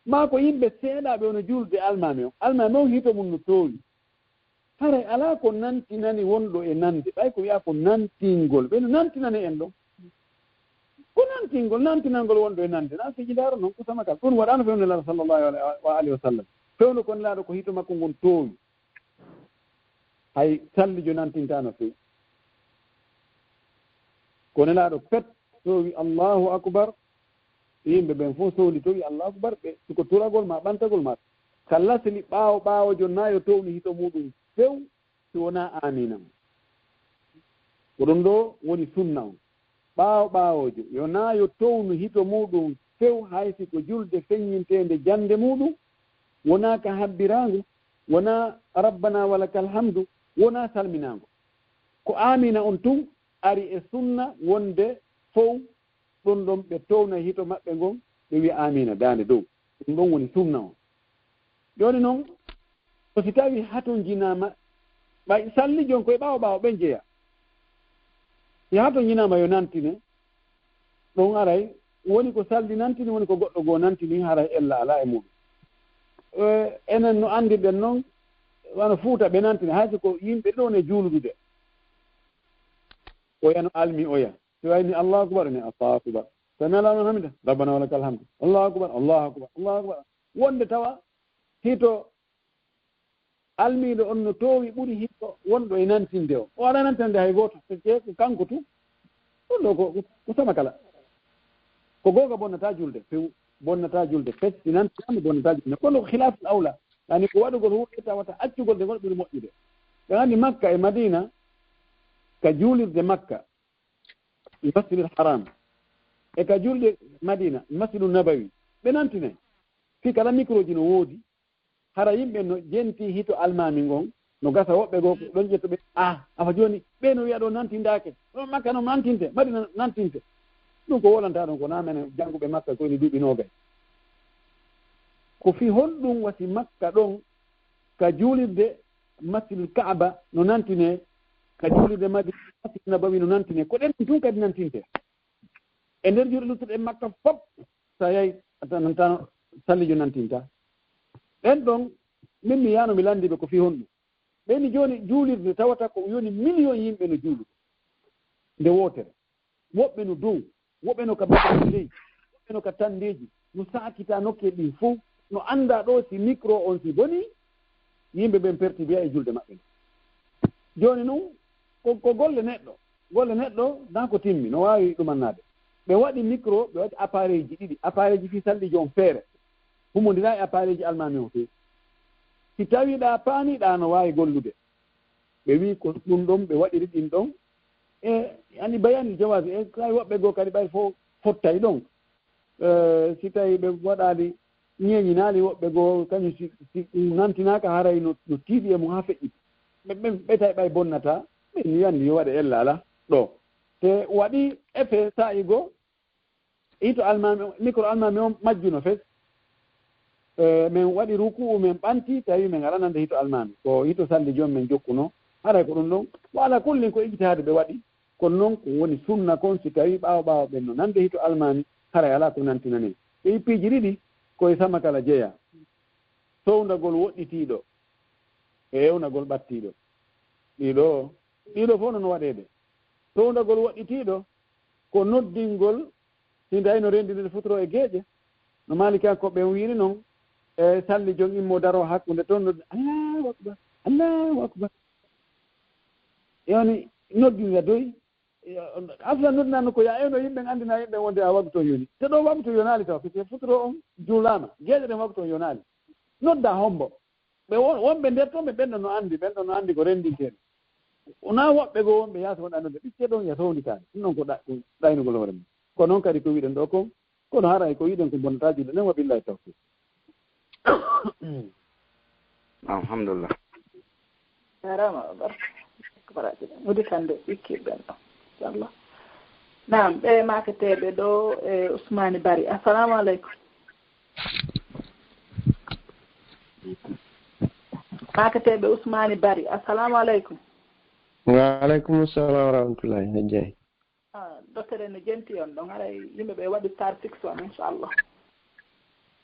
maa ko yimɓe seeɗaaɓe ono juulde almaami on, almaami on hito mum no toowi. Haray alaa ko nantinani wonɗo e nande, ɓay ko wi'aa ko nantingol. Ɓe no nantinani en ɗon. Ko nantingol, nantinangol wonɗo e nande. Na fiji ndaaro noon, ko samakal. Ɗum waɗaano fewndo Nelaaɗo sallallahu alaihi wa alihi wa sallam. Fewndo ko Nelaaɗo ko hito makko ngon toowi. Hay sallijo nantintaano few. Ko Nelaaɗo pet toowi Allahu akbar. Yimɓe ɓen fof sowndi towi Allahu akbar. Ɓe suko turagol ma ɓantagol ma. Ka lasli ɓaawo ɓaawo jon na yo towni hito muɗum few si wonaa aamiina. Ko ɗum ɗoo woni sunna on. Ɓaawo ɓaawoojo, yo na yo townu hito muɗum few hay si ko julde feññinteende jannde muɗum, wonaa ka habbiraango, wonaa rabbana walakal hamdu, wonaa salminaango. Ko aamiina on tun ari e sunna wonde fow ɗum ɗon ɓe towna hito maɓɓe ngon, ɓe wi'a aamiina daande dow. Ɗum ɗon woni sunna on. Jooni noon, ko si tawi hatonjinaama, ɓay salli jon ko e ɓaawo ɓaawo ɓen jeya. Si hatonjinaama yo nantine, ɗon aray, woni ko salli nantini, woni ko goɗɗo goo nantini, haray ella alaa e muɗum. Eh, enen no anndirɗen noon, wano Fuuta ɓe nantini, hay si ko yimɓe ɗon e juuludude. Oya no almi oya. Si wayni Allahu akbar, ni Allahu akbar. Sami Allahu liman hamida. Rabbana walakal hamdu. Allahu akbar, Allahu akbar, Allahu akbar. Wonde tawa hito almiiɗo on no toowi ɓuri hito wonɗo e nantinde o. O alaa nantinde hay gooto. Parce que ko kanko tu. Ɗum ɗoo ko, ko, ko sama kala. Ko goonga bonnataa julde. Few bonnataa julde. Fes si nantinaama bonnataa julde. Kono ko khilaaful awla. Yani ko waɗugol huunde tawata accugol de ngol ɓuri moƴƴude. Ɓe anndi Makka e Madina ka juulirde Makka. Masjidul Haram. E ka julde Madina, Masjidul Nabawi. Ɓe nantinay. Fii kala mikrooji no woodi. Hara yimɓe no jenti hito almaami ngon, no gasa woɓɓe goo ko ɗon ƴettuɓe. Ah, afa jooni, ɓee no wi'a ɗoo nantindaake. Ɗon Makka no nantinte, Madina nantinte. Ɗum ko wolanta ɗon ko na menen jannguɓe Makka ko woni duuɓi noogay. Ko fii honɗun wasi Makka ɗon, ka juulirde Masjidil Kaaba no nantine, ka juulirde Madina Masjidil Nabawi no nantine? Ko ɗen tun kadi nantinte. E nder juulirde luttuɗe Makka fof, sa yahi a tan, tan sallijo nantinta. Ɗen ɗon, min mi yaano mi lanndi ɓe ko fii honɗun. Ɓe ni jooni juulirde tawata ko yoni miliyon yimɓe no juulu nde wootere. Woɓɓe no dow, woɓɓe no ka baɗɗe ley, woɓɓe no ka tanndeeji, no saakita nokkee ɗin fow, no anndaa ɗoo si micro on si bonii, yimɓe ɓen perti biya e julde maɓɓe. Jooni non, ko, ko golle neɗɗo, golle neɗɗo, dan ko timmi, no waawi ɗumannaade. Ɓe waɗi micro, ɓe waɗi appareil ji ɗiɗi, appareil ji fii sallijo on feere, humondiraa e appareil ji almaami on feere. Si tawii ɗaa paanii, ɗaa no waawi gollude. Ɓe wi'i ko ɗun ɗon ɓe waɗiri ɗin ɗon. E, yani bayani jawaabi, e, kay woɓɓe goo kadi ɓay fow fottay ɗon. Eh, si tawii ɓe waɗaali, ñeeñinaali woɓɓe goo, kañum si, si ɗun nantinaaka haray no, no tiiɗi e mum haa feƴƴi. Ɓe, ɓe, ɓe tawi ɓay bonnataa, ɓe ni anndi yo waɗe ella alaa ɗoo. Te waɗi effet saa'i goo, hito almaami on, micro almaami on majjuno fes. Eh, men waɗi ruku'u, men ɓanti, tawi men alaa nande hito almaami. Ko hito sallijo men jokkuno. Haray ko ɗun ɗon. Wa alaa kullin ko ijtihaadi ɓe waɗi. Kono non ko woni sunna kon, si tawi ɓaawo ɓaawo ɓen no nande hito almaami, haray alaa ko nantinanee. Ɓe ippiiji ɗiɗi, ko e sama kala jeyaa. Sowndagol woɗɗitiiɗo e ewnagol ɓattiiɗo. Ɗiɗo, ɗiɗo fow no no waɗeede. Sowndagol woɗɗitiiɗo ko noddingol, si tawi no renndinirde futuro e geeƴe, no Maalikiyankooɓe ɓen wi'iri non, e sallijo on immoo daroo hakkunde ton, noddi, "Allahu akbar, Allahu akbar." E woni noddinira doy, asla noddinano ko ya ewno yimɓe, anndina yimɓe wonde a waktu on yoni. Te ɗoo waktu on yonaali taw, parce que futuro on juulaama, geeƴe ɗen waktu on yonaali. Nodda hombo? Ɓe won-, wonɓe nder ton, ɓe ɓen ɗon no anndi, ɓen ɗon no anndi ko renndinteeɗo. Wonaa woɓɓe goo wonɓe yaasi wonɓe anndude, ɓitte ɗon ya sownditaani. Ɗum ɗon ko ɗa-, ɗum ɗaynugol hoore mum. Ko noon kadi ko wiɗen ɗoo kon, kono haray ko wiɗen ko bonnataa julde nden, wa billahi tawfiq. Alhamdulillah. Jarama, barka. Barka. Wodi tan de ikki ben ɗo. Inchallah. Naam, ɓe maketeɓe ɗo e Ousmane Bari. Assalamu alaikum. Maketeɓe Ousmane Bari. Assalamu alaikum. Wa alaikum assalam wa rahmatullahi. Hajjai. Ah, docteur en jenti on ɗon, haray yimɓe ɓe waɗi star six on, inchallah.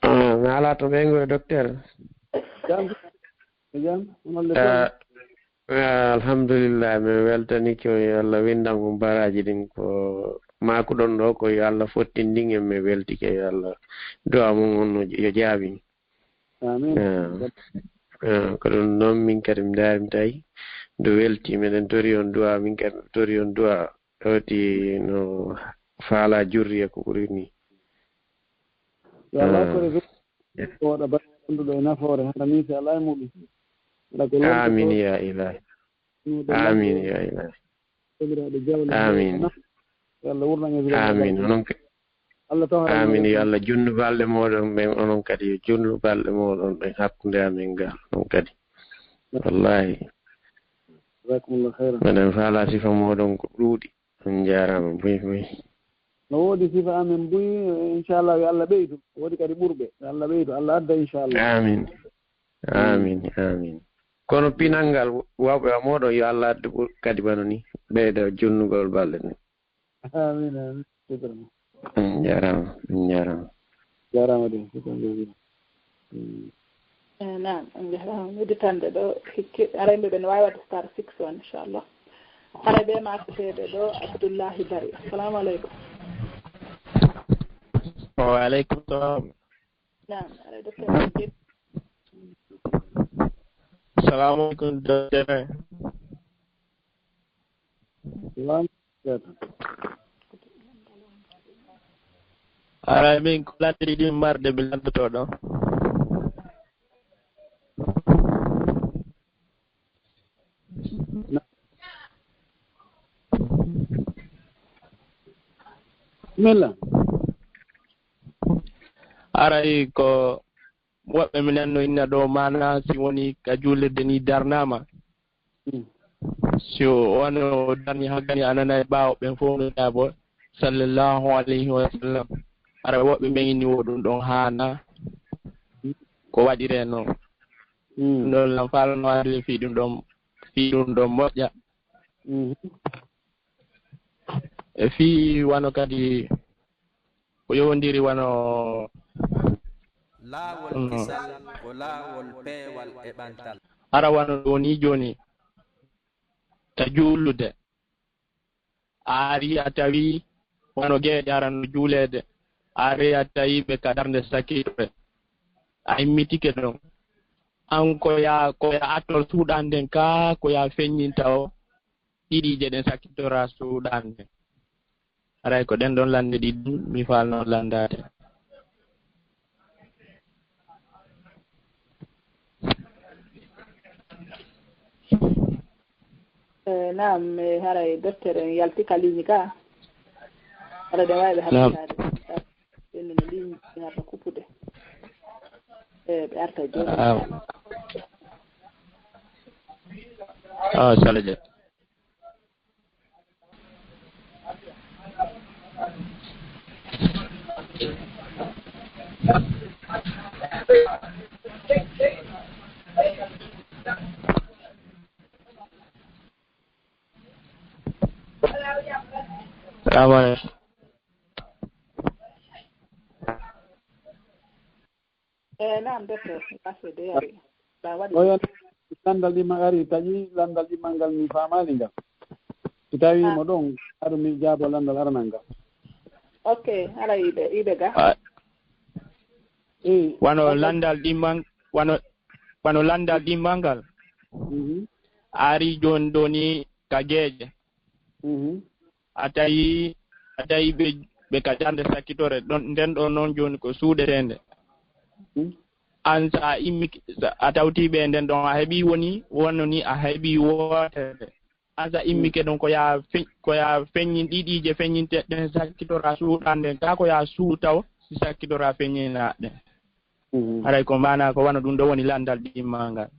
Ah, mi ala to ɓe ngoy docteur. Jam, jam, on le Ah, ah, alhamdulillah, min weltanike on, yo Allah windan on baraji ɗin ko makuɗon ɗo, ko yo Allah fottindin en, min weltike, yo Allah du'a mum on no yo jaabi. Amin. Ah, ah, ko ɗum noon min kadi mi daari mi tawi ndu welti, meɗen tori on du'a, min kadi tori on du'a. Ɗowti no faala jurriya ko ɓuri ni. Yo Allah Ah. Hokkore ko waɗa ba-, annduɗo e nafoore, hara ni si alaa e muɗum. Hara ko lonto Amin ko ya ilahi. Nuɗo Amin lanɗo ya ilahi. Sobiraaɓe jawle Amin. Yo Allah wurnan e Amin. Onon ke-, Allah taw hara Amin. Yo Allah junnu balɗe moɗon ɓen, onon kadi yo junnu balɗe moɗon ɓen hakkunde amin ngal, onon kadi. Wallahi. Jazakumullahu khairan. Meɗen faala sifa moɗon ko ɗuuɗi. On njaaraama buy buy. No woodi sifa amen buy, inchallah, yo Allah ɓeydu. Woodi kadi ɓurɓe. Yo Allah ɓeydu. Allah adda, inchallah. Amin. Amin. Amin. Kono pinal ngal wawɓe wa moɗon, yo Allah addu ɓur-, kadi bano ni. Ɓeyda junnugol balɗe ni. Amin, amin. Shukran. On njaaraama. On njaaraama. Njaaraama de. Shukran jazila. Mm. Eh, naam, on njaaraama. Nodditande ɗo hikki, arayɓe ɓe no waawi waɗde star six on, inchallah. Haray ɓe maketeɓe ɗo, Abdullahi Bari. Assalamu alaikum. Wa alaikum salam. Naam, haray docteur. Assalamu alaikum, docteur. Salam. Haray min ko lanɗe ɗiɗi marɗe mi lanndotoo ɗon. Bismillah. Haray ko woɓɓe mi nanno inna ɗo maana si woni ka juulirde ni darnaama. Mm. Si o wano o darni haa gani a nanay ɓaawo ɓen fof no jaabo, sallallahu alayhi wa sallam. Hara woɓɓe ɓen inni wo ɗum ɗon haana. ko waɗiree noon. Ɗum ɗoon lan faalano anndude fii ɗum ɗoon, fii ɗum ɗoon moƴƴa. E fii wano kadi ko yowondiri wano laawol kisal ko laawol peewal e ɓantal. Hara wano ɗoo nii jooni, ta juulude, a ari a tawi wano geeƴe arano juuleede, a ari a tawi ɓe ka darnde sakkitore, a immitike ɗon. An ko ya, ko ya attol suuɗande nden kaa ko ya feññinta o? Ɗiɗiije ɗen sakkitora suuɗande. Haray ko ɗen ɗon lannde ɗiɗi mi faalno lanndaade. Eh, naam, eh, haray docteur en yalti ka ligne ka. Haray ɗen waawi ɓe habitaade. Ɓen no ligne ɓe harta kuppude. Eh, ɓe arta jooni. Ah, sala je. Salamu aleykum. Eh, naam, docteur, affaire de yari. Ba waɗi. Oya, lanndal ɗimma ari, taƴi lanndal ɗimmal ngal mi faamaali ngal. Si tawi mo ɗon, haɗu mi jaabo lanndal aranal ngal. Ok, ara iɓe, iɓe ga. Wano lanndal ɗimmal, wano, wano lanndal ɗimmal ngal. Ari jooni ɗoo ni ka geeƴe. A tawi, a tawi ɓe, ɓe ka darnde sakkitore, ɗon, nden ɗon noon jooni ko suuɗeteende. An so a immike, so a tawtii ɓe nden ɗon, a heɓii woni, wonno ni a heɓii wootere. An so a immike ɗon, ko ya fe-, ko ya feññin ɗiɗiije feññinte ɗen sakkitora suuɗande, kaa ko ya suuɗu taw si sakkitora feññina ɗen. Haray ko maanaa ko wano ɗum ɗo woni lanndal ɗimmal ngal.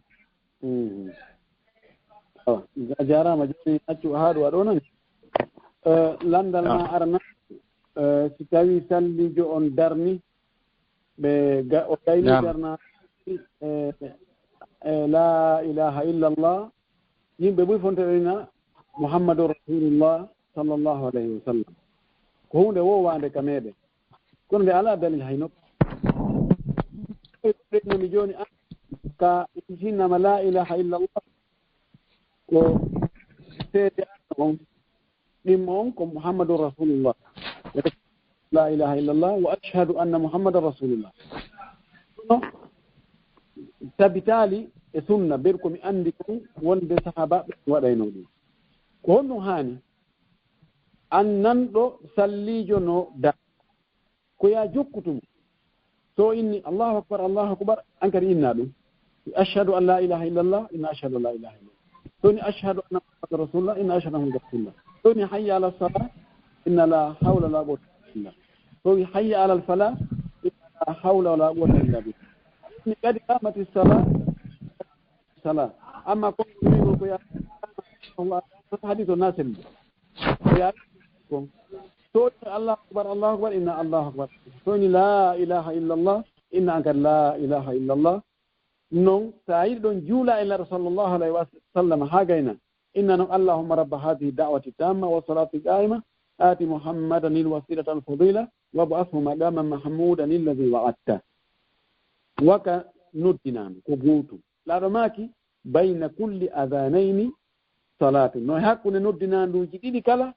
Awa, a jaaraama, jooni accu haa ɗo a ɗo nani. Eh, lanndal ma arana, eh, si tawii salliijo on darni, ɓe ga-, o gayni darna, eh, eh, laa ilaaha illallah, yimɓe buy fonte ɗo ina Muhammadu Rasulullah sallallahu alayhi wa sallam. Ko huunde woowaande ka meeɗen. Kono nde alaa dalil hay nokku. Ɓeynami jooni an ka hinnama laa ilaaha illallah ko seede on, ɗimmo on ko Muhammadun Rasulullah. Laa ilaaha illallah wa ashhadu anna Muhammadan Rasulullah. Kono tabitaali e sunna, ɓen ko mi anndi kon wonde sahaabaaɓe waɗayno ɗum. Ko honɗum haani? An nanɗo salliijo no da-, ko ya jokkutu mo. So inni, "Allahu akbar, Allahu akbar," an kadi inna ɗum. "Ashhadu an la ilaha illallah," inna, "Ashhadu an la ilaha illallah." So ni, "Ashhadu anna Muhammadan rasulullah," inna, "Ashhadu anna Muhammadan rasulullah." So ni, "Hayya ala salah," inna, "La hawla wala quwwata illa billah." So ni, "Hayya ala falah," inna, "La hawla wala quwwata illa billah." So ni, "Qad qamati salah," salah. Amma ko mi ko ya hadith o nasel. Ko ya ko. So ni, "Allahu akbar, Allahu akbar," inna, "Allahu akbar." So ni, "La ilaha illallah," inna, an kadi, "La ilaha illallah." Non, so a yiɗi ɗon juula e Nulaaɗo sallallahu alayhi wa sallam haa gayna, inna non, "Allahumma rabba hadhihi da'wati tamma wa salati qa'ima, ati Muhammadan il wasilata al fadila, wa ba'athu maqaman mahmudan alladhi wa'adta." Wa ka noddinaandu ko gootum. Laaɗo maaki, "Bayna kulli adhanayni salatu." No e hakkunde noddinaanduuji ɗiɗi kala,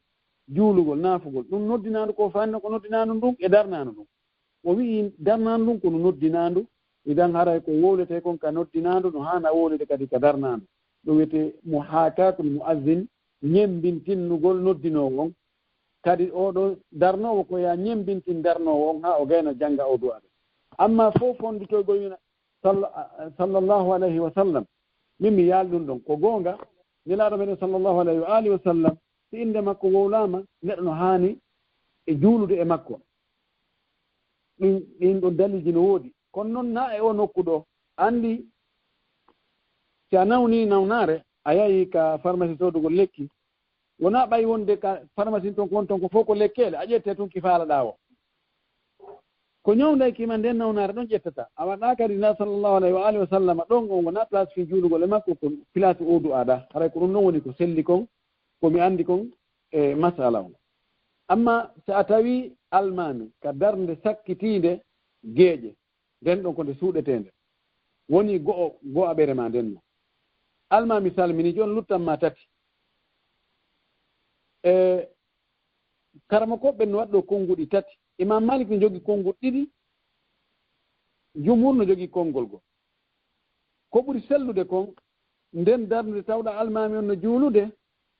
juulugol, naafugol. Ɗum noddinaandu ko fanno ko noddinaandu ndun e darnaandu ndun. O wi'i darnaandu ndun ko no noddinaandu, idan haray ko wowletee kon ka noddinaandu no haana wowlede kadi ka darnaandu. Ɗum wiyetee muhakatul muazzin, ñembintinnugol noddinoowo on. Kadi oo ɗoo darnoowo ko ya ñembintin darnoowo on haa o gayna jannga oo du'aa ɗoo. Amma fow fonnditoygol wina salla-, sallallahu alayhi wa sallam, min mi yaali ɗum ɗon. Ko goonga, Nelaaɗo meɗen sallallahu alayhi wa alihi wa sallam, si innde makko wowlaama, neɗɗo no haani e juulude e makko. Ɗin, ɗin ɗon daliiji no woodi. Kono non naa e oo nokku ɗoo, anndi si a nawni nawnaare, a yahi ka pharmacie soodugol lekki, wonaa ɓay wonde ka pharmacie ton ko won ton ko fow ko lekkeele, a ƴettee tun ki faalaɗaa woo. Ko ñawndayki ma nden nawnaare ɗon ƴettata. A waɗa kadi na sallallahu alayhi wa alihi wa sallama ɗon on wona place fii juulugol e makko, ko place o du'aɗa. Haray ko ɗum ɗon woni ko selli kon, ko mi anndi kon e masala on. Amma si a tawi almaami ka darnde sakkitiinde geeƴe, nden ɗon ko nde suuɗeteende. Woni go'o, go'aɓere ma nden no. Almaami salmini, jon luttan ma tati. E karamokooɓe ɓen no waɗi ɗo konnguɗi tati. Imam Malik no jogi konnguɗi ɗiɗi, jumhur no jogi konngol goo. Ko ɓuri sellude kon, nden darnude tawɗa almaami on no juulude,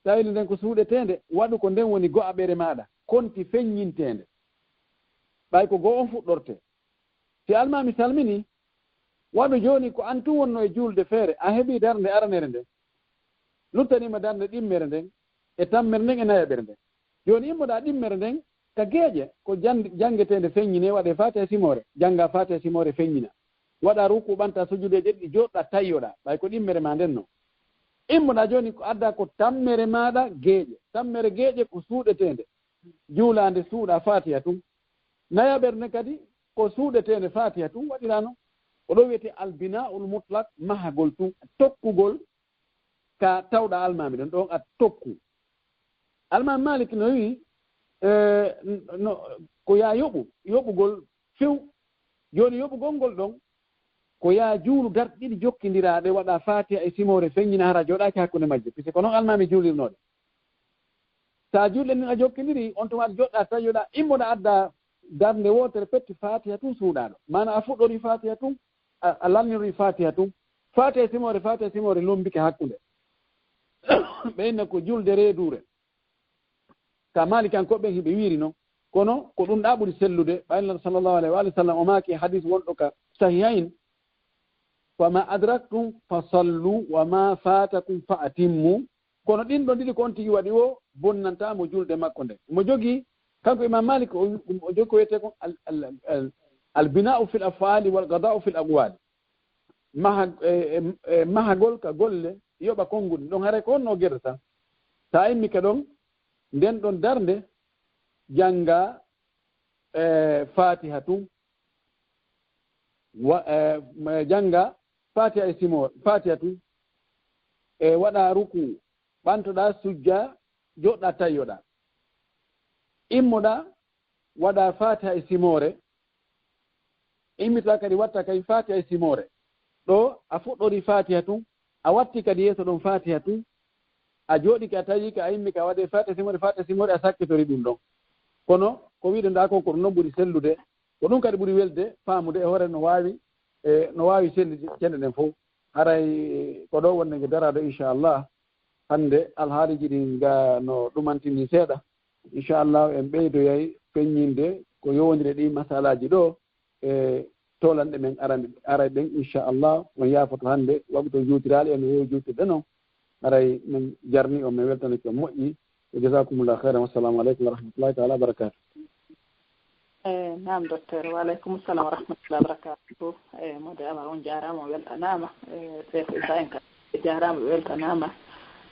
tawinde nden ko suuɗeteende, waɗu ko nden woni go'aɓere maaɗa, konti feññinteende. Ɓay ko goo on fuɗɗorte. Si almaami salmini, waɗu jooni ko an tun wonno e juulde feere, a heɓi darnde aranere nden. Luttaniima darnde ɗimmere nden, e tammere nden, e nayaɓere nden. Jooni immoɗaa ɗimmere nden, ka geeƴe, ko jan-, janngeteende feññinee, waɗee Faatiha simoore, janngaa Faatiha simoore feññina. Waɗaa ruku, ɓantaa sujuudeeje ɗiɗi, jooɗɗaa tayyoɗaa, ɓay ko ɗimmere maa nden no. Immoɗaa jooni ko addaa ko tammere maaɗa geeƴe. Tammere geeƴe ko suuɗeteende. Juulaande suuɗaa Faatiha tun. Nayaɓere nden kadi ko suuɗeteende Faatiha tun waɗiraa non. Ko ɗo wiyetee albinaa'ul mutlaq, mahagol tun, tokkugol ka tawɗa almaami ɗon, ɗon a tokku. Almaami Malik no wi'i, eh, no, ko yaa yoɓu, yoɓugol few. Jooni yoɓugol ngol ɗon, ko yaa juulu darɗe ɗiɗi jokkindiraaɗe, waɗaa Faatiha e simoore feññina hara jooɗaaki hakkunde majje. Puisque ko non almaami juulirnooɗe. Sa juulɗe ɗin a jokkindiri, on tuma aɗa joɗɗa, tawi yoɗa immoɗa adda darnde wootere petti Faatiha tun suuɗaaɗo. Maana a fuɗɗori Faatiha tun, a, a lanniri Faatiha tun. Faatiha simoore, Faatiha simoore lombike hakkunde. Ɓe inna ko julde reeduure. Ka Maalikankoɓe hiɓe wiiri non. Kono ko ɗum ɗa ɓuri sellude, ɓay Nulaaɗo sallallahu alayhi wa sallam o maaki e hadis wonɗo ka Sahihayn, "Fama adraktum fa sallu, wa ma fatakum fa atimmu." Kono ɗin ɗon ɗiɗi ko on tigi waɗi o bonnanta mo julde makko nde. Mo jogi, kanko Imam Malik, o, o jogi ko wiyetee kon al, al, al, al bina'u fil af'ali wal qada'u fil aqwali. Maha, e, e, e, mahagol ka golle, yoɓa konnguɗi. Ɗon haray ko honno o gerrata? Sa immi ka ɗon, nden ɗon darnde, jannga, e, Fatiha tun. Wa, e, ma, jannga Fatiha e simo, Fatiha tun. E, waɗa ruku, ɓantoɗa, sujja, joɗɗa, tayyoɗa. Immoɗa, waɗa Fatiha e simoore. Immita kadi, watta kadi Fatiha e simoore. Ɗo a fuɗɗori Fatiha tun, a watti kadi yeeso ɗon Fatiha tun, a jooɗike, a tawike, a immike, a waɗe Fatiha simoore, Fatiha simoore, a sakkitori ɗum ɗon. Kono ko wiɗen ɗa kon, ko ɗum ɗon ɓuri sellude. Ko ɗum kadi ɓuri welde faamude e hoore no waawi, e no waawi sellude cende ɗen fof. Haray ko ɗo wonde nge daraɗo, inchallah. Hannde alhaaliiji ɗin ga no ɗumantini seeɗa. Inchallah en ɓeydoyay feññinde ko yowondiri ɗi masalaaji ɗo e tolanɗe men arande, aray ɗen, inchallah. On yaafoto hannde, waqtu juutiraali, en weewi juutirde non. Haray min jarni on, min weltanake on moƴƴi. Wa jazakumullahu khairan. Wassalamu alaikum wa rahmatullahi ta'ala wa barakatuh. Eh, naam, docteur. Wa alaikum salam wa rahmatullahi wa barakatuh. Eh, Mode Amar, on jaaraama, on weltanaama. Eh, Cheikh Ibrahim ka jaaraama, ɓe weltanaama.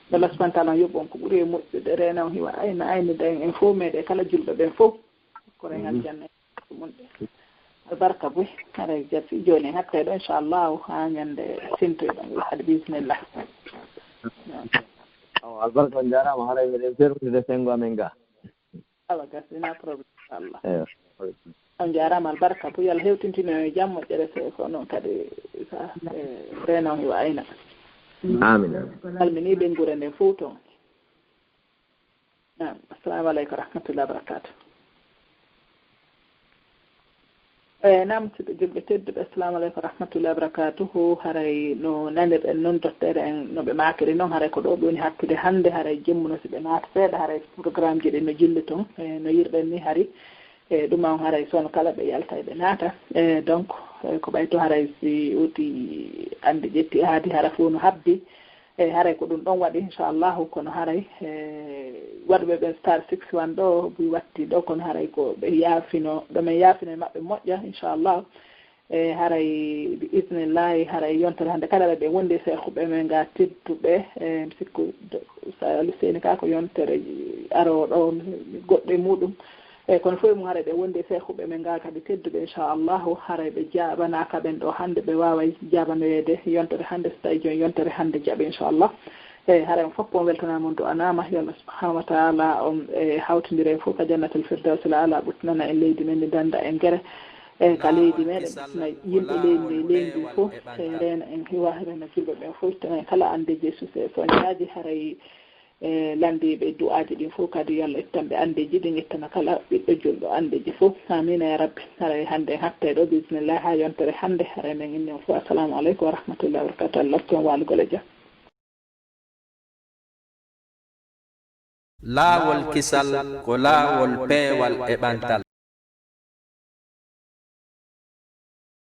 Nde Allah subhanahu wa ta'ala on yoɓ on ko ɓuri e moƴƴude, reena on hiwa ayna, aynida en, en fof meɗe, kala julɓe ɓen fof. Ko ren aljanna e mun ɗe. Albarka buy. Haray jarti jooni en hattay ɗo, inchallahu, haa ñande sintoyɗon, ɓe haɗa bismillah. Awa, albarka, on jaaraama, haray meɗen fermitude senngo amen ga. Awa, gasina problème, inchallah. Eyo. On jaaraama, albarka buy, Allah hewtintino e jam moƴƴere, se ko noon kadi, sa, e, reena on hiwa ayna. Amin, amin. Salmini ɓe ngure nden fof toon. Naam, assalamu aleykum wa rahmatullahi wa barakatuh. Eyi, naam, musidɓe julɓe tedduɓe, assalamu aleykum wa rahmatullahi wa barakatuh. Haray no nanirɗen noon, docteur en no ɓe maakiri noon, haray ko ɗo ɓe woni hattude hannde, haray jemmuno si ɓe naata seeɗa, haray programme ji ɗin no jilli toon, e no yirɗen ni hari. E ɗum on haray son kala ɓe yalta e ɓe naata. E donc, e ko ɓay to haray si uti anndi ƴetti aadi hara fof no habbi. E haray ko ɗum ɗon waɗi, inchallahu, kono haray, e, waɗuɓe ɓe Star six one ɗo, buy watti ɗo, kono haray ko ɓe yaafino, ɗo men yaafino e maɓɓe moƴƴa, inchallahu. E haray, bi isnillahi, haray yontere hannde kala ɓe wondi e seekhuɓe men ga tedduɓe, e, mi sikku, Saliou Seyni ka ko yontere arooɗo, goɗɗo e muɗum. Eyi, kono fof e mum haray ɓe wondi e seekuɓe men gaa kadi tedduɓe, inchallahu, haray ɓe jaabanaaka ɓen ɗo hannde, ɓe waaway jaabanoyeede yontere hannde, so tawi jooni yontere hannde jaɓi, inchallah. Eyi, haray on fof on weltanaama, on du'anaama, yo Allah subhanahu wa taala on e hawtindira en fof ka jannatul firdawsil aala, ɓuttinana en leydi men ndi, dannda en gere, e ka leydi meɗen, ɓuttina yimɓe leydi ndi, leydi ndi fof, e reena en, hiwa reena julɓe ɓen fof, ittana en kala annde Jeesus e soñjaaji, haray e lanndiiɓe du'aaji ɗin fof kadi, yo Allah ittan ɓe anndeeji ɗin, ittana kala ɓiɗɗo julɗo anndeeji fof. Amiina ya Rabbi. Haray hannde en hattay ɗo, bismillah, haa yontere hannde. Haray men inni on fof, assalamu aleykum wa rahmatullahi wa barakatuh. Allah okku en waalugol e jam. Laawol kisal ko laawol peewal e ɓantal.